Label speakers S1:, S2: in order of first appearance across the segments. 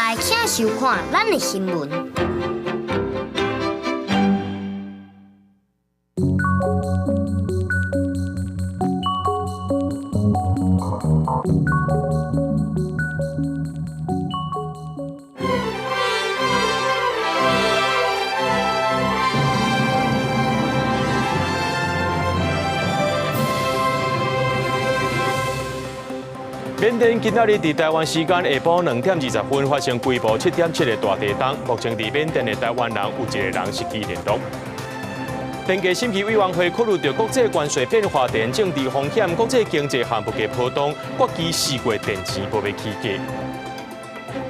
S1: 來，請收看咱的新聞。
S2: 緬甸今仔日佇台灣時間下晡2點20分發生規模7.7的大地動，目前佇緬甸的台灣人有一個人失去聯絡。電價審議委員會考慮著國際關稅變化、地緣政治風險、國際經濟和物價波動，決議4月電錢無欲起價。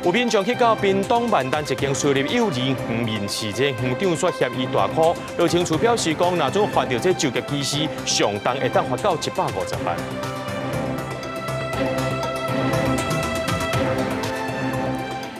S2: 有民眾去到屏東萬丹一間私立幼兒園面試，這園長煞嫌伊大箍。羅清處表示講，若準罰著這就業歧視，上重會當罰到150萬。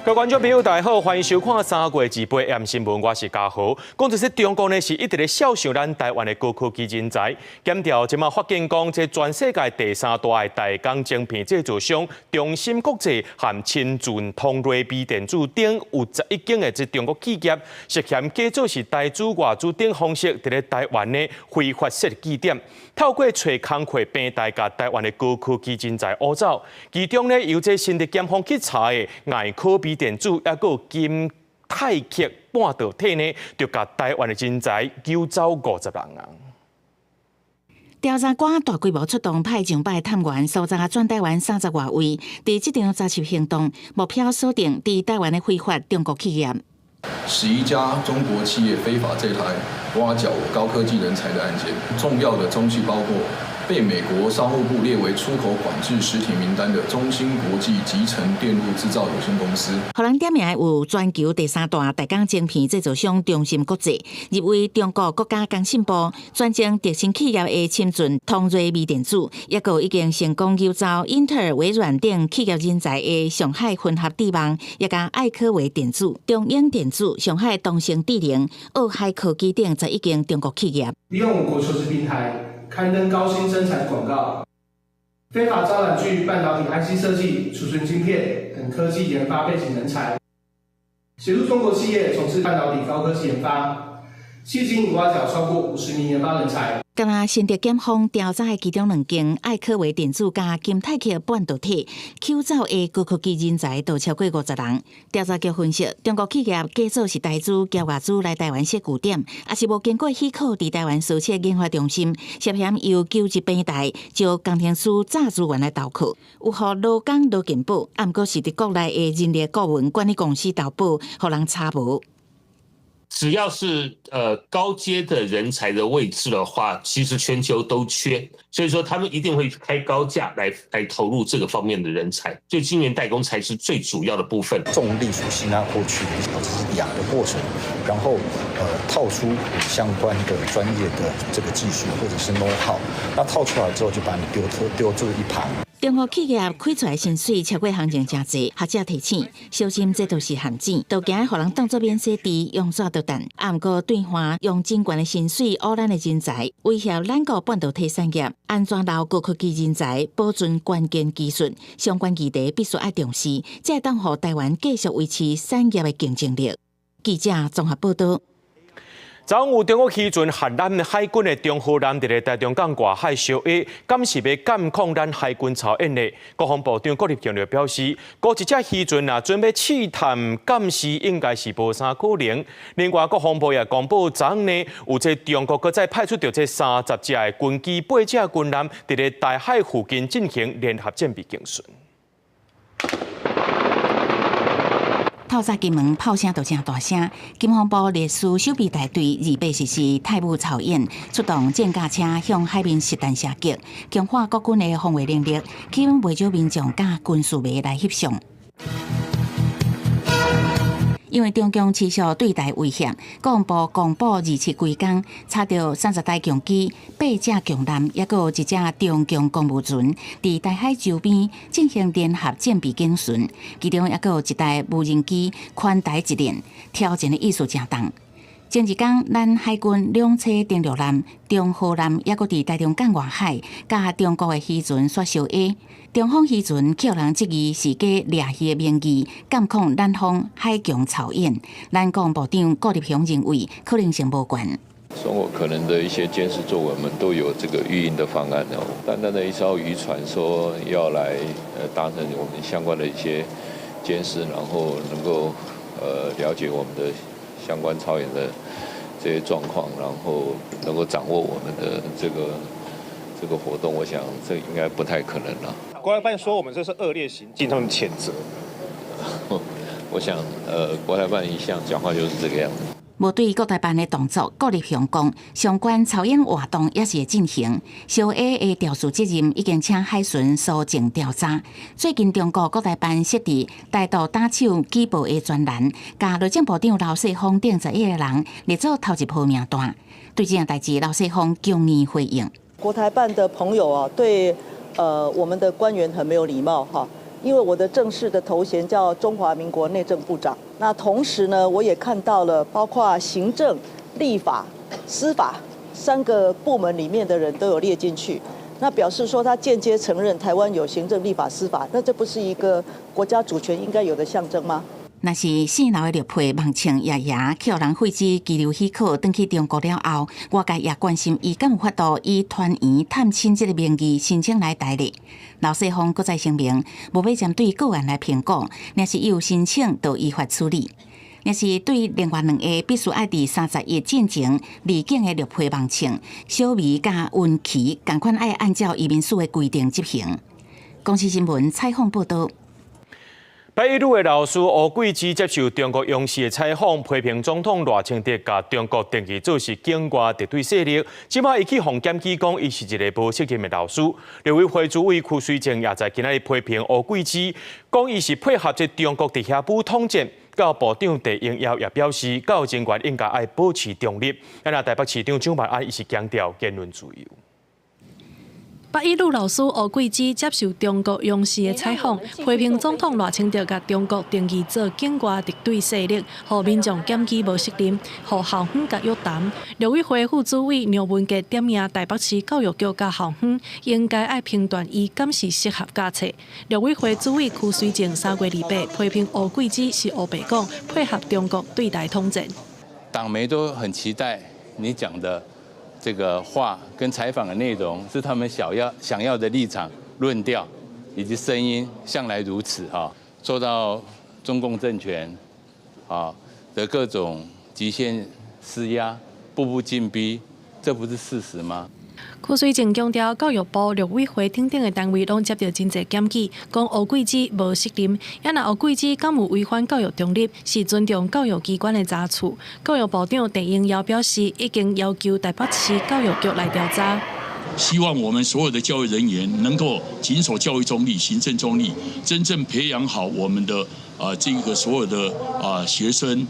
S2: 各位觀眾朋友，大家好，歡迎收看三月28 M 新聞，我是嘉豪。講這中國呢是一直咧痟想咱台灣的高科技人才。檢調這馬發現講，這全世界第三大的代工晶片製造商中芯國際和深圳通銳微電子等有11間的這中國企業，涉嫌假做是台資外資等方式，佇咧台灣呢非法設據點，透過揣工課平台，共台灣的高科技人才挖走。其中呢，由這新竹檢方去查的艾可微電子，抑閣金泰克半導體呢，就共台灣的人才揪走50人啊！
S3: 調查官大規模出動派上百探員，搜查全台灣30外位，佇這場查緝行動，目標鎖定佇台灣的非法中國企業。
S4: 11家中國企業非法在台挖角高科技人才的案件，重要的蹤跡包括被美國商務部列為出口管制實體名單的中芯國際集成電路製造有限公司。
S3: 予人點名的有全球第三大代工晶片製造商中芯國際，入圍中國國家工信部專精革新企業的深圳通銳微電子，抑閣已經成功揪走英特爾、微軟等企業人才的上海混合智網，抑佮愛科微電子、中英電子、上海東昇智能、奧海科技等11間中國企業。
S5: 利用我國求職平台刊登高薪徵才廣告，非法招攬具半導體 IC 設計、儲存晶片等科技研發背景人才，協助中國企業從事半導體高科技研發，迄今已挖角超過50名研發人才。
S3: 敢若新竹檢方調查的其中兩間愛科微電子佮金泰克半導體，搝走的高科技人才都超過50人。調查局分析，中國企業假做是台資、交外資來台灣設據點，抑是無經過許可佇台灣私設研發中心，涉嫌由求職平台招工程師詐資源來投靠，有予勞工勞健保，啊毋過是佇國內的人力顧問管理公司投保，予人查無。
S6: 只要是高階的人才的位置的話，其實全球都缺，所以說他們一定會開高價來投入這個方面的人才，所以晶圓代工才是最主要的部分。
S7: 重力所吸納過去的這是養的過程，然後套出相關的專業的這個技術或者是 know how，那套出來之後就把你丟這一旁。
S3: 中國企業開出來薪水超過行情誠濟，學者提醒，小心這都是陷阱，都驚予人當作免洗池，用煞就擲。啊，毋過兌換用真懸的薪水挖咱的人才，威脅咱國半導體產業，按怎留高科技人才，保存關鍵技術，相關議題必須愛重視，才會當予台灣繼續維持產業的競爭力。記者綜合報道。
S2: 昨昏有中國漁船和咱海軍的中號艦佇咧台中港外海相約，敢是欲監控咱海軍操演呢？國防部長郭立強就表示，估一隻漁船若準備試探監視，應該是無啥可能。另外，國防部也公布，昨昏呢有這中國閣再派出著這30隻的軍機、八隻軍艦，佇咧台海附近進行聯合戰備警巡。
S3: 透早金門炮聲都誠大聲，金防部歷史守備大隊28實施泰武操演，出動戰甲車向海面實彈射擊，強化國軍的防衛能力，吸引袂少民眾佮軍事迷來翕相。因為中共持續對台威脅，國防部公布27規工查著30台共機、八隻共艦，抑閣有一隻中共公務船，佇台海周邊進行聯合戰備警巡，其中抑閣有一台無人機環台一練，挑戰的意思誠重。前一工，咱海軍兩棲登陸艦中和艦猶閣佇台中港外海，佮中國的漁船煞相挨。中方漁船予人質疑是假掠魚的名義，監控咱方海疆操演。咱國防部長顧立雄認為可能性無懸。
S8: 中國可能的一些監視作為，我們都有這個預應的方案哦。單單的一艘漁船說要來達成我們相關的一些監視，然後能夠了解我們的相關操演的這些狀況，然後能夠掌握我們的這個活動，我想這應該不太可能了。
S9: 國台辦說我們這是惡劣行徑，他們譴責。
S8: 我想，國台辦一向講話就是這個樣子。
S3: 無對國台辦的動作，顧立雄講，相關操演活動也是會進行。相挨的肇事責任已經請海巡搜證調查。最近中國國台辦設置台獨打手舉報的專欄，共內政部長劉世鋒等11個人列做頭一號名單。對這件代誌，劉世鋒強硬回應：
S10: 國台辦的朋友啊，對我們的官員很沒有禮貌哈。因為我的正式的頭銜叫中華民國內政部長，那同時呢，我也看到了包括行政、立法、司法三個部門裡面的人都有列進去，那表示說他間接承認台灣有行政、立法、司法，那這不是一個國家主權應該有的象徵嗎？
S3: 若是四樓的綠皮孟倩爺爺予人廢止羈留許可，轉去中國了後，外界也關心伊敢有法度以團圓探親這个名義申請來台咧。劉世鋒閣再聲明，無欲針對個案來評估，若是伊有申請，就依法處理。若是對另外兩个必須愛佇31進前離境的綠皮孟倩、小薇佮溫琪，仝款愛按照移民署的規定執行。公視新聞採訪報導。
S2: 北一女的老師吳桂芝接受中國央視的採訪，批評總統賴清德共中國定義做是境外敵對勢力。這擺伊去予檢舉講，伊是一个無責任的老師。立委會主委柯水正也在今仔日批評吳桂芝，講伊是配合這中國佇遐武統戰。教育部長鄭英耀也表示，教育人員應該愛保持中立。啊，台北市長蔣萬安伊是強調言論自由。
S11: 北一女老師吳桂芝接受中國央視的採訪，批評總統賴清德共中國定義做境外敵對勢力，予民眾檢舉無責任，予校方共約談。陸委會副主委梁文傑點名台北市教育局佮校方應該愛評斷伊敢是適合教冊。陸委會主委柯水正3月28批評吳桂芝是烏白講，配合中國對台統戰。
S12: 黨媒都很期待你講的這個話跟採訪的內容是他們想要的立場、論調以及聲音，向來如此哈。受到中共政權啊的各種極限施壓、步步進逼，這不是事實嗎？
S11: 柯水正強調，教育部、陸委會等等的單位攏接著真濟檢舉，講吳桂芝無責任。啊若吳桂芝敢有違反教育中立，是尊重教育機關的查處。教育部長鄭英耀表示，已經要求台北市教育局來調查。
S13: 希望我們所有的教育人員能夠謹守教育中立、行政中立，真正培養好我們的啊這個所有的啊學生。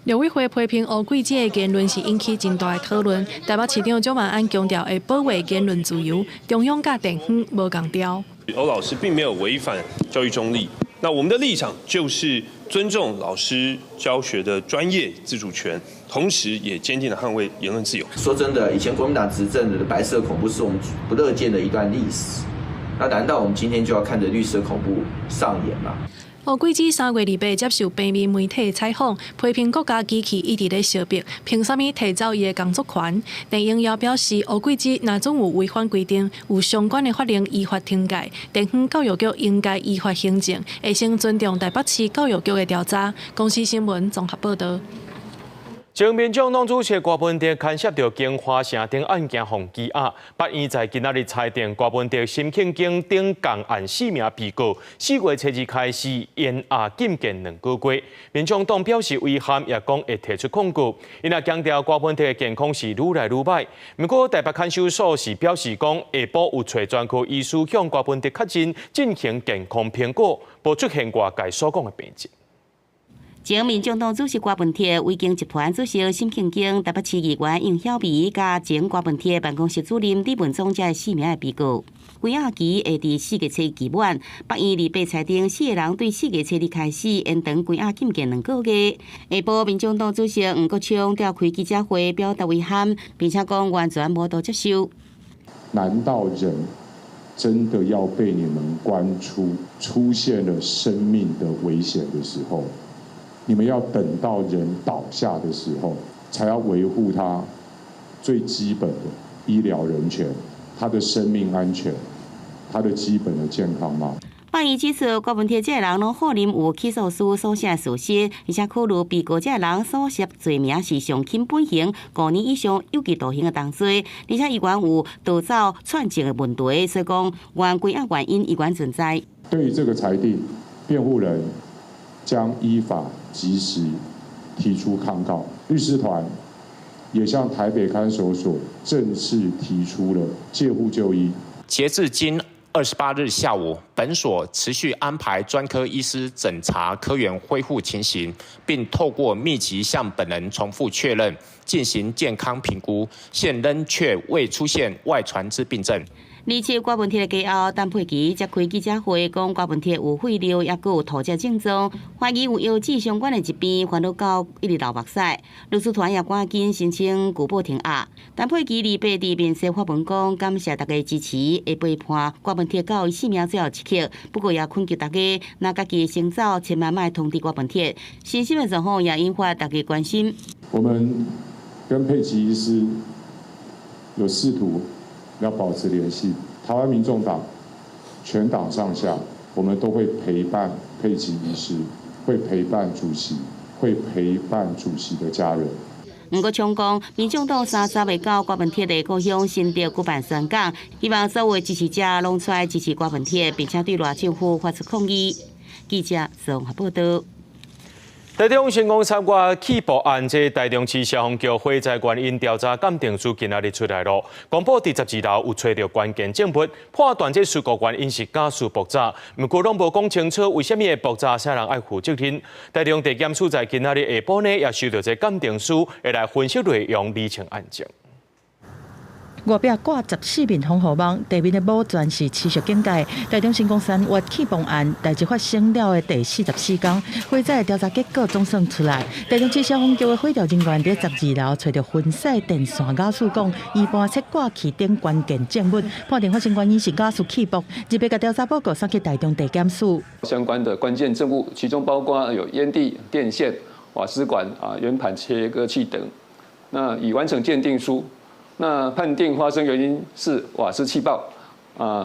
S11: 陸委會批評吳桂芝的言論是引起真大的討論。台北市長蔣萬安強調會保衛言論自由，中央佮地方無仝調。
S14: 歐老師並沒有違反教育中立，那我們的立場就是尊重老師教學的專業自主權，同時也堅定的捍衛言論自由。
S15: 說真的，以前國民黨執政的白色恐怖是我們不樂見的一段歷史。那難道我們今天就要看着綠色恐怖上演嗎？
S11: 吳桂芝3月28接受平面媒體採訪，批評國家機器一直咧相逼，憑啥物提走伊的工作權？鄭英耀表示，吳桂芝若總有違反規定，有相關的法令依法懲戒。地方教育局應該依法行政，會先尊重台北市教育局的調查。公視新聞綜合報導。
S2: 前民眾黨主席柯文哲牽涉著京華城頂案件，予羈押。法院在今仔日裁定柯文哲、沈慶京等仝案四名被告，4月初2開始延押禁見2個月。民眾黨表示遺憾，也講會提出抗告。𪜶也強調柯文哲的健康是愈來愈䆀。毋過台北看守所是表示講，下晡有揣專科醫師向柯文哲確認進行健康評估，無出現外界所講的病症。
S16: 前民眾黨主席柯文哲、維京集團主席沈慶京、台北市議員楊曉薇、佮前柯文哲辦公室主任李文忠這四名的被告。關押期會佇四月初期滿。法院28裁定四个人對四月初二開始延長關押禁見兩個月。下晡，民眾黨主席黃國昌召開記者會表達遺憾，並且講完全無法度接受。
S17: 難道人真的要被你們關出出現了生命的危險的時候，你們要等到人倒下的時候，才要維護他最基本的醫療人權、他的生命安全、他的基本的健康嗎？
S16: 法院指出，郭文鐵這个人攏否認有起訴書所寫事實，而且考慮被告這个人所涉罪名是上輕本刑5年以上有期徒刑的重罪，而且依然有逃走串證的問題，所以講原關押原因依然存在。
S17: 對於這個裁定，辯護人將依法及時提出抗告，律師團也向台北看守所正式提出了借護就醫。
S18: 截至今28日下午，本所持續安排專科醫師診查科員恢復情形，並透過密集向本人重複確認，進行健康評估，現仍確未出現外傳之病症。
S16: 27郭文鐵的家後，陳佩琪才開記者會，講郭文鐵有肺瘤，抑閣有吐血症狀，懷疑有腰子相關的疾病，煩惱到一直流目屎。律師團也趕緊申請具保停押。陳佩琪二八佇面書發文講，感謝大家支持，會陪伴郭文鐵到伊生命最後一刻。不過也懇求大家，若家己先走，千萬莫通知郭文鐵。身心的狀況也引發大家關心。
S17: 我們跟佩琪醫師有試圖要保持聯繫，台灣民眾黨全黨上下，我們都會陪伴佩琪醫師，會陪伴主席，會陪伴主席的家人。
S16: 黃國昌講，民眾黨30日到郭文鐵的故鄉新竹舉辦宣講，希望所有支持者攏出來支持郭文鐵，並且對賴政府發出抗議。記者綜合報道。
S2: 台中新光三越氣爆案，這台中市消防局火災原因調查鑑定書今仔日出來囉，公布佇12樓有揣著關鍵證物，判斷這事故原因是瓦斯爆炸，毋過攏無講清楚為啥物會爆炸，啥人愛負責任。台中地檢署在今仔日下晡呢，也收著這鑑定書，會來分析內容，釐清案情。
S19: 外壁掛14面防護網，地面的母全是持續警戒。台中新光三越氣爆案代誌發生了的第44天，火災的調查結果總算出來。台中市消防局的火調人員佇12樓揣著分析電線瓦斯管，圓盤切割器等關鍵證物，判定發生原因是瓦斯氣爆。特別共調查報告送去台中地檢署。
S20: 相關的關鍵證物，其中包括有煙蒂、電線、瓦斯管、圓盤切割器等。那已完成鑑定書。那判定發生原因是瓦斯氣爆，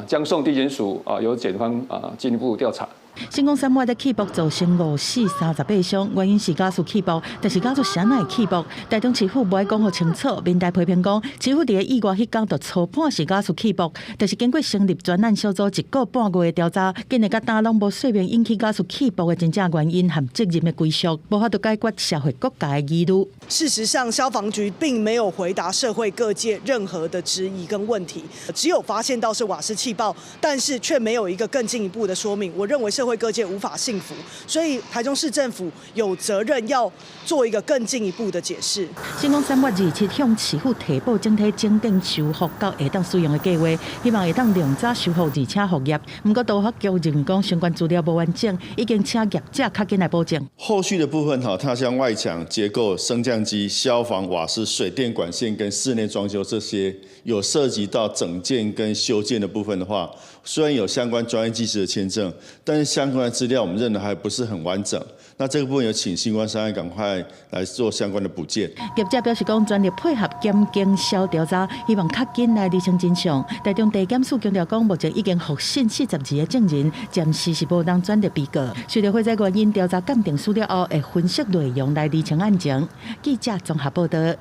S20: 將送地檢署由檢方進一步調查。
S19: 新光三越的氣爆造成五死38傷，原因是瓦斯氣爆，但是瓦斯啥會氣爆？台中市府無愛講予清楚，民代批評講，市府佇意外彼工就初判是瓦斯氣爆，但是經過成立專案小組一個半月的調查，竟然到今攏無說明引起瓦斯氣爆的真正原因和責任的歸屬，無法度解決社會各界的疑慮。
S21: 事實上，消防局並沒有回答社會各界任何的質疑跟問題，只有發現到是瓦斯氣爆，但是卻沒有一個更進一步的說明。我認為社會各界無法信服，所以台中市政府有責任要做一個更進一步的解釋。
S19: 新光三越27向市府提報整體整建修復到會當使用的計劃，希望會當量早修復而且復業。毋過都發局認為講相關資料無完整，已經請業者較緊來補正。
S22: 後續的部分哈，它像外牆結構、升降機、消防、瓦斯、水電管線跟室內裝修這些有涉及到整建跟修建的部分的話，雖然有相關專業技師的簽證，但是相關的資料我們認為還不是很完整。那這個部分有請新光三越趕快來做相關的補件。
S19: 業者表示講，全力配合檢警消調查，希望較緊來釐清真相。台中地檢署強調講，目前已經獲訊42個證人，暫時是無人轉入被告。隨著火災原因調查鑑定書了後，會分析內容來釐清案情。記者綜合報道。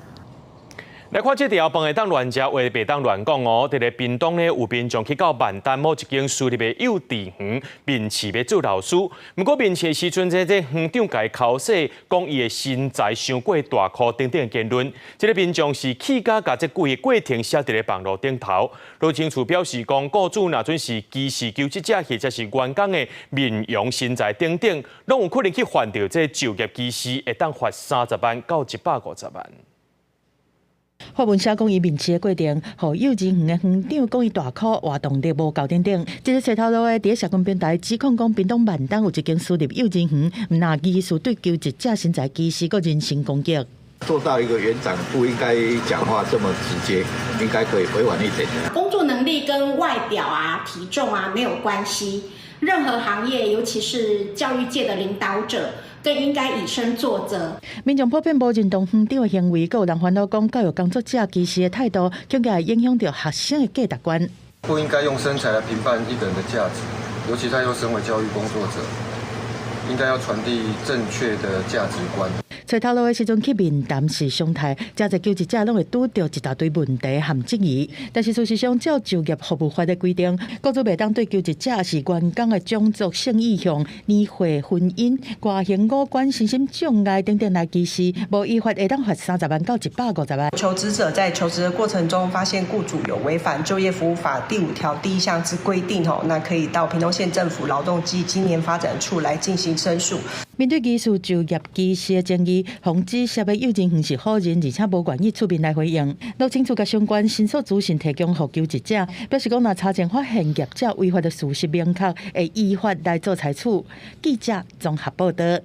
S2: 來看這條飯會當亂食，話袂當亂講哦。佇咧屏東呢，有民眾去到萬丹某一間私立的幼稚園面試欲做老師，毋過面試的時陣，這園長共伊剾洗，講伊的身材傷過大箍等等言論。這个民眾是氣甲共這規个過程寫佇咧網路頂頭。勞青處表示講，雇主若準是歧視求職者或者是員工的面容、身材等等，攏有可能去犯著這就業歧視，會當罰30萬到150萬。
S19: 發文寫講，伊面試的過程，予幼稚園的園長講伊大箍活動力無夠等等。這个踅頭路的佇咧社群平台指控講，屏東萬東有一間私立幼稚園，毋但疑似對求職者身材歧視，閣人身攻擊。
S1: 做到一個園長不應該講話這麼直接，應該可以委婉一點。
S4: 工作能力跟外表啊、體重啊沒有關係。任何行業，尤其是教育界的領導者，更應該以身作則。
S19: 民眾普遍無認同園長的行為，閣有人煩惱講，教育工作者歧視的態度，恐驚會影響著學生的價值觀。
S23: 不應該用身材來評判一個人的價值，尤其他又身為教育工作者，應該要傳遞正確的價值觀。
S19: 揣頭路的時陣去面談是常態，誠濟求職者攏會拄著一大堆問題和質疑。但是事實上，照就業服務法的規定，雇主袂當對求職者是員工的種族、性意向、年歲、婚姻、外形、五官、身心障礙等等來歧視，無依法會當罰30萬到150萬。
S24: 求職者在求職的過程中發現雇主有違反就業服務法第5條第1項之規定，吼，那可以到屏東縣政府勞動及青年發展處來進行申訴。
S19: 面對疑似就業歧視的爭議，防止涉的幼稚園是否認，而且無願意出面來回應。勞青處共相關申訴資訊提供予求職者，表示講若查證發現業者違法的事實明確，會依法來做裁處。記者綜合報導。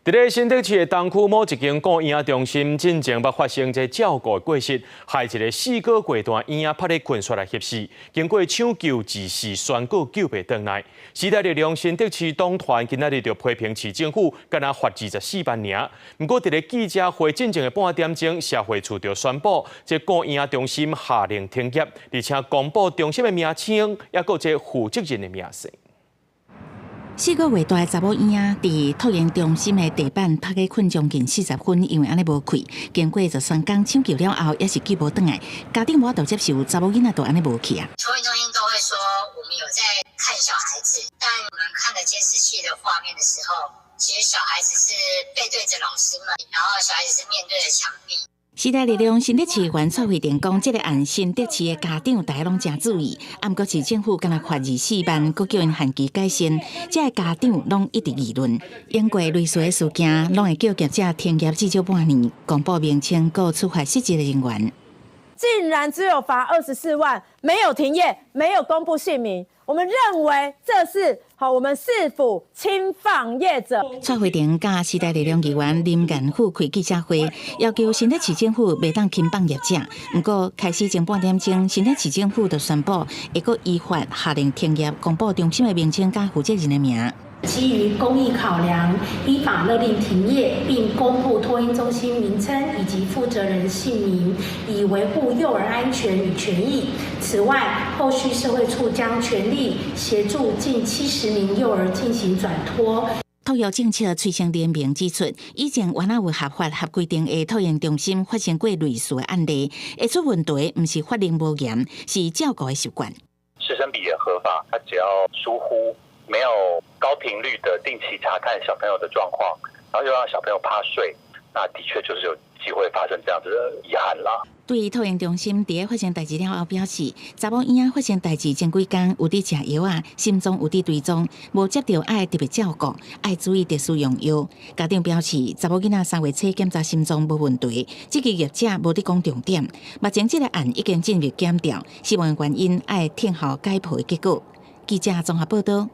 S2: 佇咧新竹市的東區某一間顧嬰仔中心，進前捌發生這照顧的過失，害一个4個月大嬰仔趴咧睏煞來翕死，經過搶救，一時宣告救袂轉來。時代力量新竹市黨團今仔日就批評市政府，敢若罰24萬爾。毋過佇咧記者會進前的半點鐘，社會處就宣布，這顧嬰仔中心下令停業，而且公布中心的名稱，抑閣這負責人的名姓。
S3: 4個月大的查某嬰仔佇托嬰中心的地板趴咧睏將近40分，因為按呢無氣，經過13工搶救了後，猶是救無轉來。家長無法度接受查某囡仔就按呢無去啊。
S25: 托嬰中心都會說，我們有在看小孩子，但我們看的監視器的畫面的時候，其實小孩子是背對着老師們，然後小孩子是面對着牆壁。
S3: 時代力量新竹市議員蔡惠婷講，這个案新竹市的家長大家攏誠注意，啊，毋過市政府敢若罰24萬，閣叫𪜶限期改善，這个家長攏一直議論。經過類似的事件，攏會叫業者停業至少半年，公布名稱，閣處罰失職的人員。
S26: 竟然只有罰24萬，沒有停業，沒有公布姓名。我們認為這是好，我們市府輕放業者。
S3: 蔡惠婷佮時代力量議員林彦虎開記者會，要求新竹市政府袂當輕放業者。毋過開始前半點鐘，新竹市政府就宣布會閣依法下令停業，公布中心的名稱佮負責人的名。
S27: 基於公益考量，依法勒令停業，並公布托嬰中心名稱以及負責人姓名，以維護幼兒安全與權益。此外，後續社會處將全力協助近70名幼兒進行轉托。
S3: 托育政策催生聯盟指出，以前原來有合法合規定的托嬰中心發生過類似的案例，會出問題，毋是法令無嚴，是照顧的習慣。
S28: 師生比也合法，他只要疏忽，沒有高頻率的定期查看小朋友的狀況，然後又讓小朋友趴睡，那的確就是有機會發生這樣子的遺憾啦。
S3: 對托嬰中心佇咧發生代誌了後表示，查某嬰仔發生代誌前幾工有佇食藥仔，心臟有佇追蹤，無接著愛特別照顧，愛注意特殊用藥。家長表示，查某囡仔3月初檢查心臟無問題，這個業者無佇講重點。目前這个案已經進入檢調，死亡原因愛聽候解剖的結果。記者綜合報導。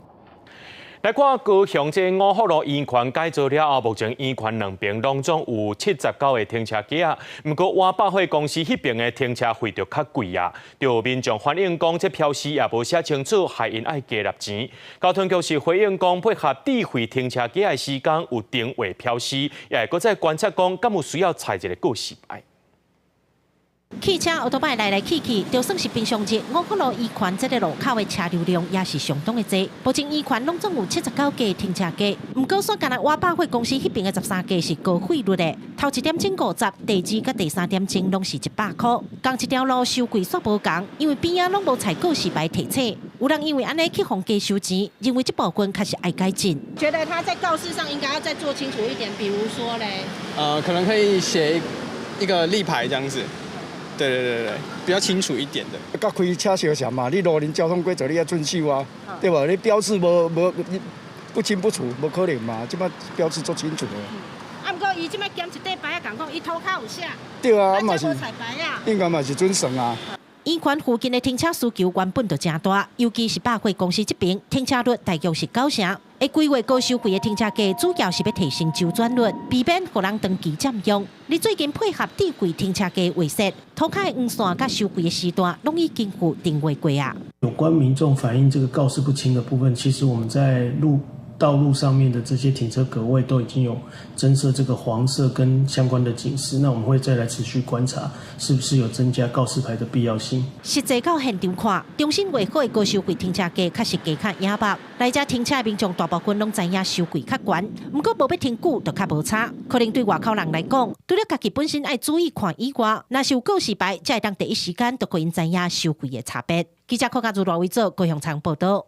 S2: 來看高雄這五福路圓環改造了後，目前圓環兩邊攏總有79個停車格仔。毋過碗百貨公司彼邊的停車費就較貴啊。就民眾反映講，這標示也無寫清楚，害𪜶愛加納錢。交通局是回應講，配合智慧停車格的時間有定位標示，也會閣再觀察講，敢有需要裁一个告示牌。
S29: 汽車、歐多擺來來去去，就算是平常日，五福路圓環這个路口的車流量也是相當的濟。目前圓環攏總有79個停車格，毋過煞干焦碗百貨公司彼邊的13格是高費率的。頭一點鐘50，第二佮第三點鐘攏是100箍。仝一條路收貴煞無仝，因為邊仔攏無採告示牌提醒。有人因為按呢去予加收錢，認為這部分確實愛改進。
S30: 覺得他在告示上應該要再做清楚一點，比如說嘞，
S31: 可能可以寫一個立牌這樣子。對對對對，比較清楚一點的。
S32: 佮開車相像嘛，你路人交通規則你愛遵守啊，對無？你標示無無你不清不楚，無可能嘛。這擺標示足清楚的。
S30: 啊，毋過伊這擺檢一塊牌仔，共講伊塗跤有寫。
S32: 對啊，嘛是應該嘛是準算啊。
S29: 圓環附近的停車需求原本就誠大，尤其是百貨公司這爿，停車率大約是9成。會規劃高收費的停車格，主要是欲提升周轉率，避免予人長期佔用。而最近配合智慧停車格劃設，塗跤的黃線佮收費的時段，攏已經有定位過啊。
S5: 有關民眾反映這個告示不清的部分，其實我們在道路上面的這些停車格位都已經有增設這個黃色跟相關的警示，那我們會再來持續觀察，是不是有增加告示牌的必要性。
S29: 實際到現場看，重新劃好的高收費停車格確實加較野目，來遮停車的民眾大部分攏知影收費較懸，毋過無欲停久就較無差。可能對外口人來講，除了家己本身愛注意看以外，若是有告示牌，才會當第一時間就予𪜶知影收費的差別。記者柯家如羅維祖高雄場報道。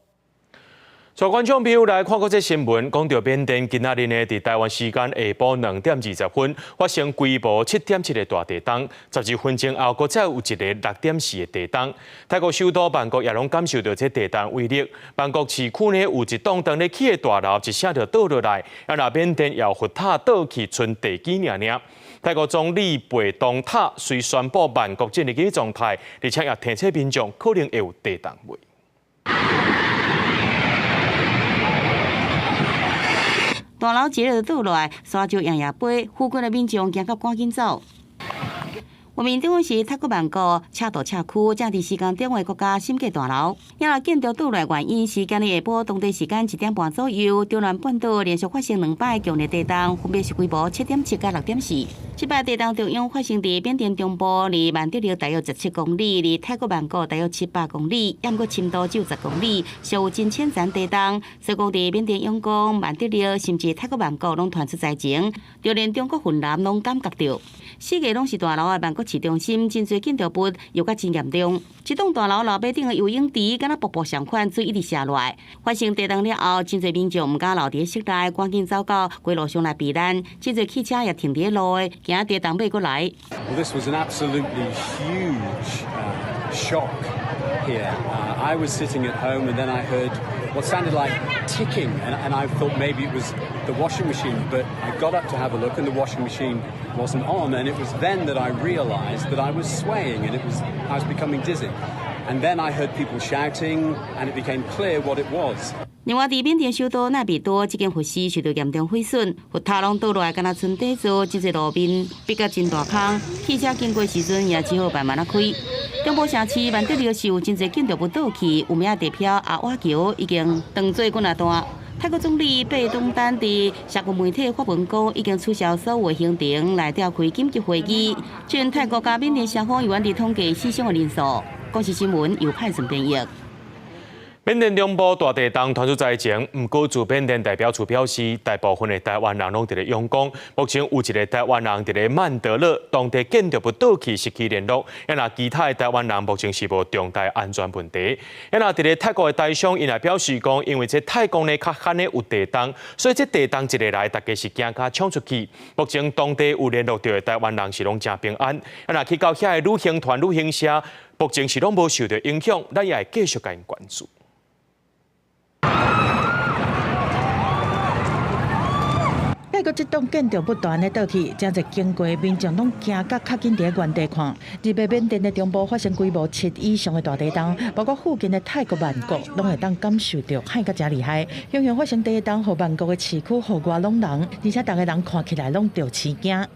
S2: 帶觀眾朋友來看過這新聞，講到緬甸今仔日呢，佇台灣時間下晡2點20分發生規模7.7的大地動，12分鐘後，閣再有一个6.4的地動。泰國首都曼谷也攏感受到這地動威力。曼谷市區呢有一棟當咧起的大樓，一聲就倒落來，啊，若緬甸也有佛塔倒去，賰地基爾爾。泰國總理貝東塔隨宣布曼谷進入緊急狀態，而且也提醒民眾可能會有地動位。
S16: 大樓一日倒落來，沙石掖掖飛，附近的民眾驚甲趕緊走。畫面中是泰國曼谷赤道社區，正佇施工中的國家審計大樓。遐建築倒落原因是今日下晡當地時間1點半左右，中南半島連續發生兩擺強烈地動，分別是規模7.7佮6.4。這擺地動中央發生佇緬甸中部，離曼德勒大約17公里，離泰國曼谷大約700公里，猶閣深度只有10公里，屬有真淺層地動。所以講，佇緬甸仰光、曼德勒，甚至泰國曼谷攏傳出災情，就連中國雲南攏感覺著。四界攏是大樓的曼谷市中心，真濟建築物又閣真嚴重。這棟大樓樓尾頂的游泳池，敢若瀑布相款，水一直瀉落來。發生地動了後，真濟民眾毋敢留佇室內，趕緊走到街路上來避難。真濟汽車也停佇路的，驚地動欲閣來。
S6: Well, this was an absolutely huge shock here. I was sitting at home and then I heard what sounded like ticking, and I thought maybe it was the washing machine, but I got up to have a look and the washing machine wasn't on, and it was then that I realized that I was swaying and I was becoming dizzy. And then I heard people shouting, and it became clear what it was.
S16: 另外，佇緬甸首都奈比多，這間佛寺受到嚴重毀損，佛塔攏倒落來，敢若賰底座，這個路面逼甲真大空，汽車經過時陣也只好慢慢仔開。中部城市曼德勒是有真濟建築物倒去，有名地標阿瓦橋已經斷做幾若段。泰國總理貝東丹佇社群媒體發文講，已經取消所有行程來召開緊急會議。全泰國佮緬甸雙方猶原佇統計死傷的人數。公視新聞由派順編譯。
S2: 緬甸中部大地動傳出災情，毋過駐緬甸代表處表示，大部分的台灣人攏佇咧仰光。目前有一个台灣人佇咧曼德勒，當地建築物倒去失去聯絡。啊若其他的台灣人目前是無重大安全問題。啊若佇咧泰國的台商，𪜶也表示講，因為這泰國呢較罕的有地動，所以這地動一个來，大家是驚甲衝出去。目前當地有聯絡著的台灣人是攏誠平安。啊若去到遐的旅行團、旅行社，目前是攏無受著影響，咱也會繼續共𪜶關注。
S19: 泰國這棟建築物斷咧倒去，誠濟經過民眾攏驚甲較緊佇原地看。日內緬甸的中部發生規模7以上的大地動，包括附近的泰國曼谷，攏會當感受著撼甲誠厲害。雄雄發生地動，予曼谷的市區予外攏人，而且逐个人看起來攏著飼驚。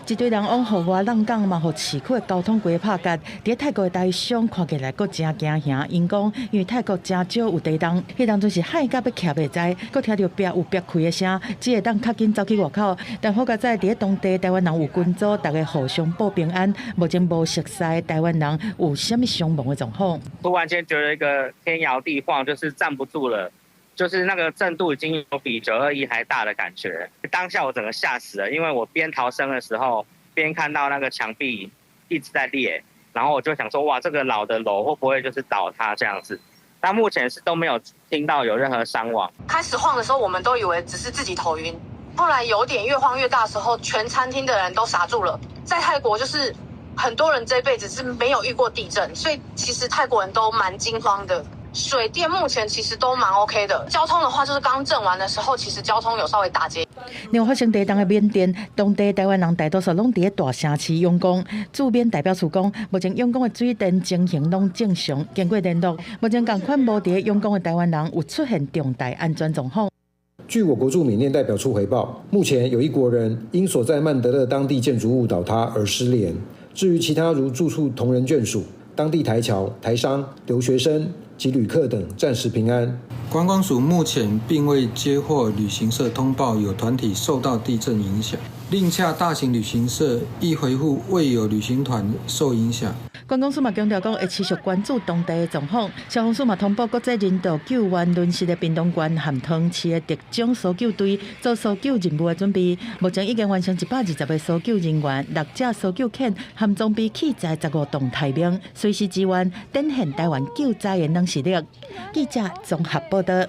S19: 一堆人往戶外浪港，嘛，予市區的交通規個拍結。佇泰國的台商看起來閣誠驚嚇，𪜶講因為泰國誠少有地動，彼當陣是撼甲欲徛袂知，閣聽著壁有壁開的聲，只會當較緊走去外口。但好佳哉佇當地台灣人有群組，逐家互相報平安。目前無熟似台灣人有啥物傷亡的狀況。
S7: 突然間覺得一個天搖地晃，就是站不住了。就是那個震度已經有比921還大的感覺，當下我整個嚇死了，因為我邊逃生的時候，邊看到那個牆壁一直在裂，然後我就想說，哇，這個老的樓會不會就是倒塌這樣子？但目前是都沒有聽到有任何傷亡。
S8: 開始晃的時候，我們都以為只是自己頭暈，後來有點越晃越大的時候，全餐廳的人都傻住了。在泰國就是很多人這輩子是沒有遇過地震，所以其實泰國人都蠻驚慌的。水電目前其實都蠻 OK 的。交通的話，就是剛震完的時候，其實交通有稍微打結。
S19: 另外發生地動的緬甸，當地台灣人大多數攏佇咧大城市仰光。駐緬代表處講，目前仰光的水電情形攏正常，經過聯絡，目前仝款無佇咧仰光的台灣人有出現重大安全狀況。
S9: 據我國駐緬甸代表處回報，目前有一國人因所在曼德勒當地建築物倒塌而失聯。至於其他如住處同仁眷屬、當地台僑、台商、留學生及旅客等，暫時平安。
S10: 觀光署目前並未接獲旅行社通報有團體受到地震影響，另洽大型旅行社亦回覆未有旅行團受影響。
S19: 觀光署嘛強調講，會持續關注當地的狀況。消防署嘛通報國際人道救援淪失的屏東縣和湯市的特種搜救隊做搜救任務的準備。目前已經完成120個搜救人員、六隻搜救犬和裝備器材15棟待命，隨時支援，展現台灣救災的軟實力。記者綜合報道。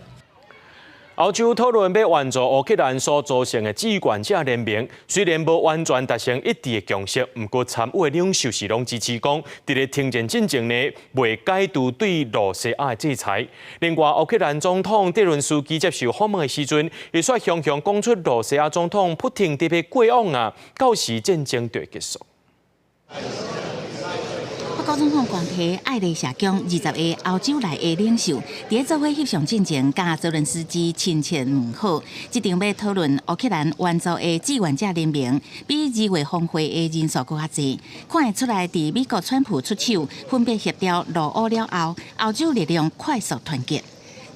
S2: 歐洲討論欲援助烏克蘭所組成的志願者聯盟，雖然無完全達成一致的共識，毋過參與的領袖是攏支持講，佇咧停戰進前呢，袂解除對露西亞的制裁。另外，烏克蘭總統澤倫斯基接受訪問的時陣，伊煞雄雄講出露西亞總統普丁佇咧過往啊，到時戰爭就會結束。
S3: 法國總統關提愛麗舍宮20個歐洲來的領袖，佇咧做伙翕相進前，佮澤倫斯基親切問好。這場欲討論烏克蘭援助的志願者聯盟，比2月峰會的人數閣較濟。看會出來，佇美國川普出手，分別協調露烏了後，歐洲力量快速團結。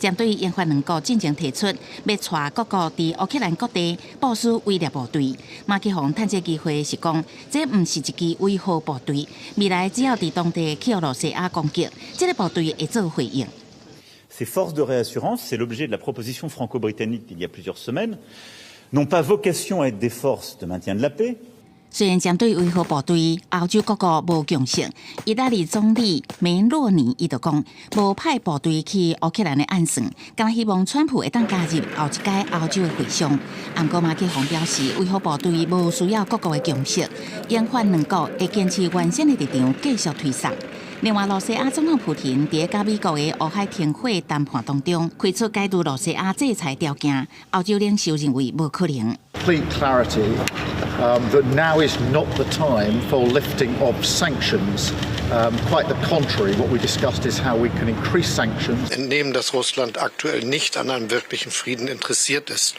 S3: 針對英法兩國進前提出，欲帶各國佇烏克蘭各地部署威懾部隊。馬克宏趁這機會是講，這毋是一支維和部隊，未來只要佇當地去予露西亞攻擊，這个部隊會做回應。
S11: Ces forces de réassurance, c'est l'objet de la proposition franco-britannique d'il y a plusieurs semaines, n'ont pas vocation à être des forces de maintien de la paix.
S3: 雖然針對維和部隊，歐洲各國無共識。意大利總理梅洛尼伊就講，無派部隊去烏克蘭的暗算，敢若希望川普會當加入後一屆歐洲的會商。毋過馬克宏表示，維和部隊無需要各國的共識，英法兩國會堅持原先的立場，繼續推捒。另外，露西亞總統普廷佇佮美國的烏海停火談判當中，開出解除露西亞制裁條件，歐洲領袖認為無可能。
S12: Complete clarity that now is not the time for lifting of sanctions. Quite the contrary, what we discussed is how we can increase sanctions.
S13: Entnehmen, dass Russland aktuell nicht an einem wirklichen Frieden interessiert ist.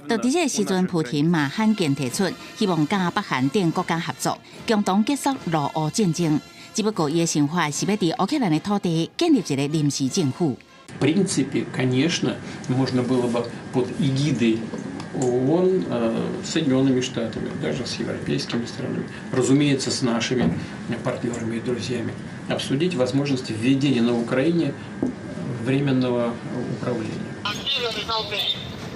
S3: 就佇這个時陣，普廷嘛罕見提出希望佮北韓等國家合作，共同結束露烏戰爭。只不過，伊的想法是欲佇烏克蘭的土地建立一個臨時政府。
S14: В принципе, конечно, можно было бы под эгидой ООН, Соединенными Штатами, даже с европейскими странами, разумеется, с нашими партнерами и друзьями, обсудить возможность введения на Украине временного управления.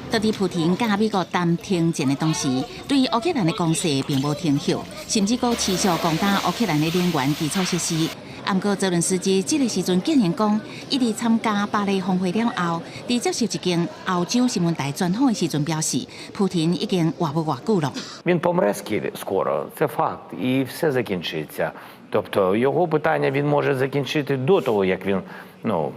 S3: 就佇普廷佮美國談停戰的同時，對烏克蘭的攻勢並無停歇，甚至閣持續攻打烏克蘭的能源基礎設施。毋過澤倫斯基這个時陣竟然講，伊佇參加巴黎峰會了後，佇接受一間歐洲新聞台專訪的時陣表示，普廷已經活無偌久了。
S15: Він помре скоро, це факт, і все закінчиться. Тобто його питання він може закінчити до того, як він, ну,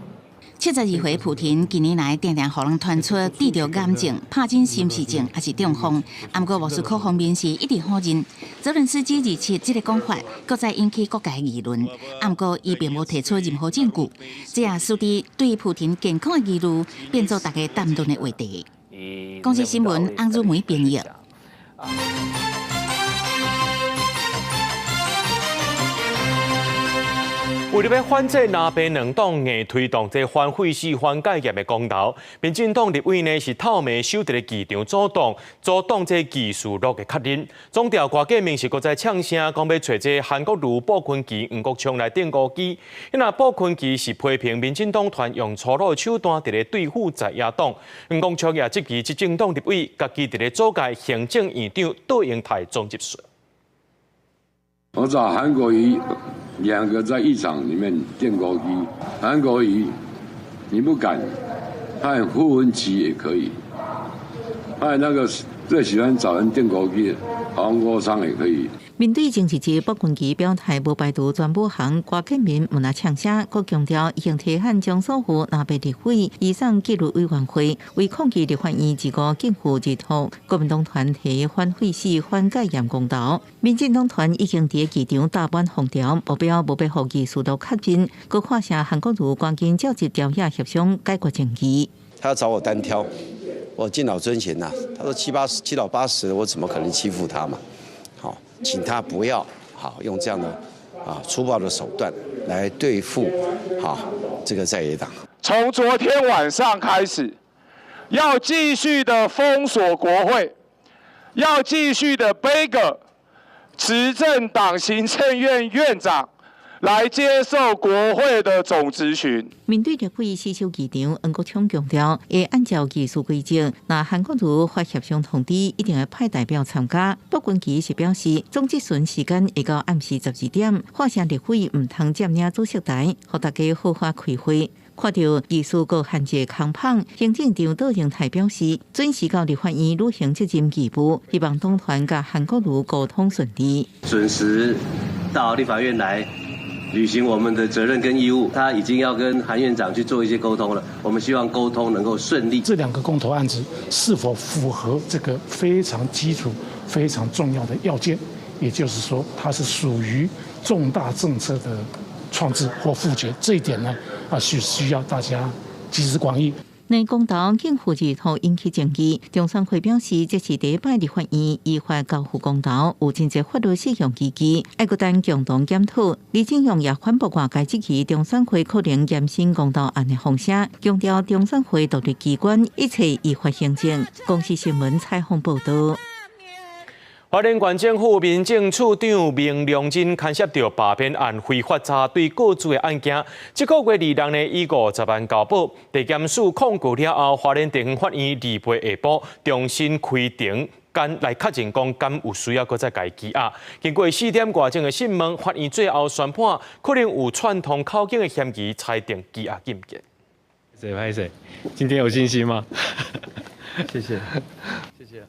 S3: 72歲普廷近年來定定予人傳出得著癌症、帕金森氏症，抑是中風。毋過莫斯科方面是一直否認。澤倫斯基二七這个講法，閣再引起各界議論。毋過伊並無提出任何證據，這也使得對普廷健康的疑慮變做大家談論的話題。公視新聞翁汝梅編譯。
S2: 為著欲反制藍白兩黨硬推動這反廢死、反戒嚴的公投，民進黨立委呢是透暝守佇咧議場阻擋，阻擋這議事錄的確認。總調郭建明是閣再嗆聲，講欲揣這韓國瑜、傅崐萁、黃國昌來釘孤枝。那傅崐萁是批評民進黨團用粗魯的手段佇咧對付在野黨，黃國昌也質疑執政黨立委家己佇咧組閣行政院長杜英台總執事。
S17: 我找韓國瑜兩個在議場裡面釘孤枝，韓國瑜你不敢，派傅崐萁也可以，派那個最喜歡找人釘孤枝黃國昌也可以。
S1: 面對前一日朴槿惠表態無排除全武行，郭建民毋但嗆聲，閣強調已經提函張所富若欲立委移送紀律委員會，為抗議立法院二五逕付日托，國民黨團提反廢死、反戒嚴公投，民進黨團已經佇議場搭滿封條，目標無欲予議事錄確認，閣喝聲韓國瑜趕緊召集朝野協商解決爭議。
S4: 他要找我單挑，我敬老尊賢吶。他說七八十、七老八十，我怎麼可能欺負他嘛？好，請他不要好用這樣的粗暴的手段來對付好這個在野黨。
S18: 從昨天晚上開始，要繼續的封鎖國會，要繼續的杯葛執政黨行政院院長來接受國會的總質詢。
S1: 面對立委死守議場，黃國昌強調會按照議事規則，若韓國瑜發協商通知，一定會派代表參加。朴君琪是表示，總質詢時間會到暗時12點，喝聲立委毋通佔領主席台，予大家好好開會。看著議事閣限制空芳，行政長杜榮泰表示，準時到立法院履行責任義務，希望黨團佮韓國瑜溝通順利，
S20: 準時到立法院來履行我們的責任跟義務，他已經要跟韓院長去做一些溝通了。我們希望溝通能夠順利。
S21: 這兩個公投案子是否符合這個非常基礎、非常重要的要件？也就是說，它是屬於重大政策的創制或複決，這一點呢，是需要大家集思廣益。
S1: 內公投逕付日托引起爭議，中選會表示，這是第一擺立法院依法交付公投，有真濟法律適用依據，愛閣等共同檢討。李進勇也反駁外界質疑中選會可能延伸公投案的風聲，強調中選會獨立機關，一切依法行政。公視新聞採訪報道。
S2: 花蓮縣政府民政處長明良珍牽涉著罷免案非法查對告訴的案件，這個月二六呢以50萬交保，地檢署控告了後，花蓮地方法院二八下晡重新開庭，敢來確認講敢有需要閣再共伊羈押。經過4點外鐘的訊問，法院最後宣判可能有串通口供的嫌疑，裁定羈押禁見。
S22: 謝歹勢，今天有信心嗎？謝謝。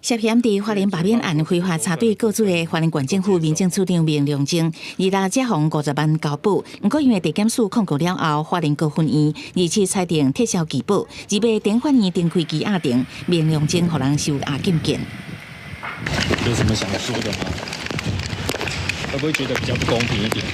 S3: 涉嫌佇花蓮罷免案非法查對告訴的花蓮縣政府民政處長明良珍，二六才予50萬交保。毋過因為地檢署控告了後，花蓮高分院二七裁定撤銷拒保，二八地法院重開羈押庭，明良珍予人收押禁見。
S22: 有什麼想說的嗎？會不會覺得比較不公平一點？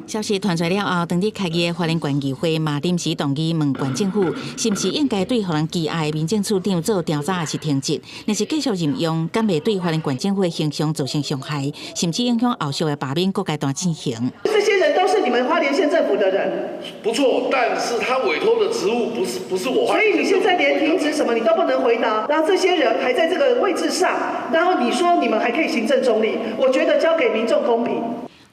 S3: 消息傳出了後，當日開議的花蓮縣議會嘛臨時動議問縣政府，是毋是應該對予人羈押的民政處長做調查，抑是停職？若是繼續任用，敢袂對花蓮縣政府的形象造成傷害，甚至影響後續的罷免閣階段進行？
S23: 這些人都是你們花蓮縣政府的人，
S24: 不錯，但是他委託的職務不是我。
S23: 所以你現在連停職什麼你都不能回答，然後這些人還在這個位置上，然後你說你們還可以行政中立，我覺得交給民眾公平。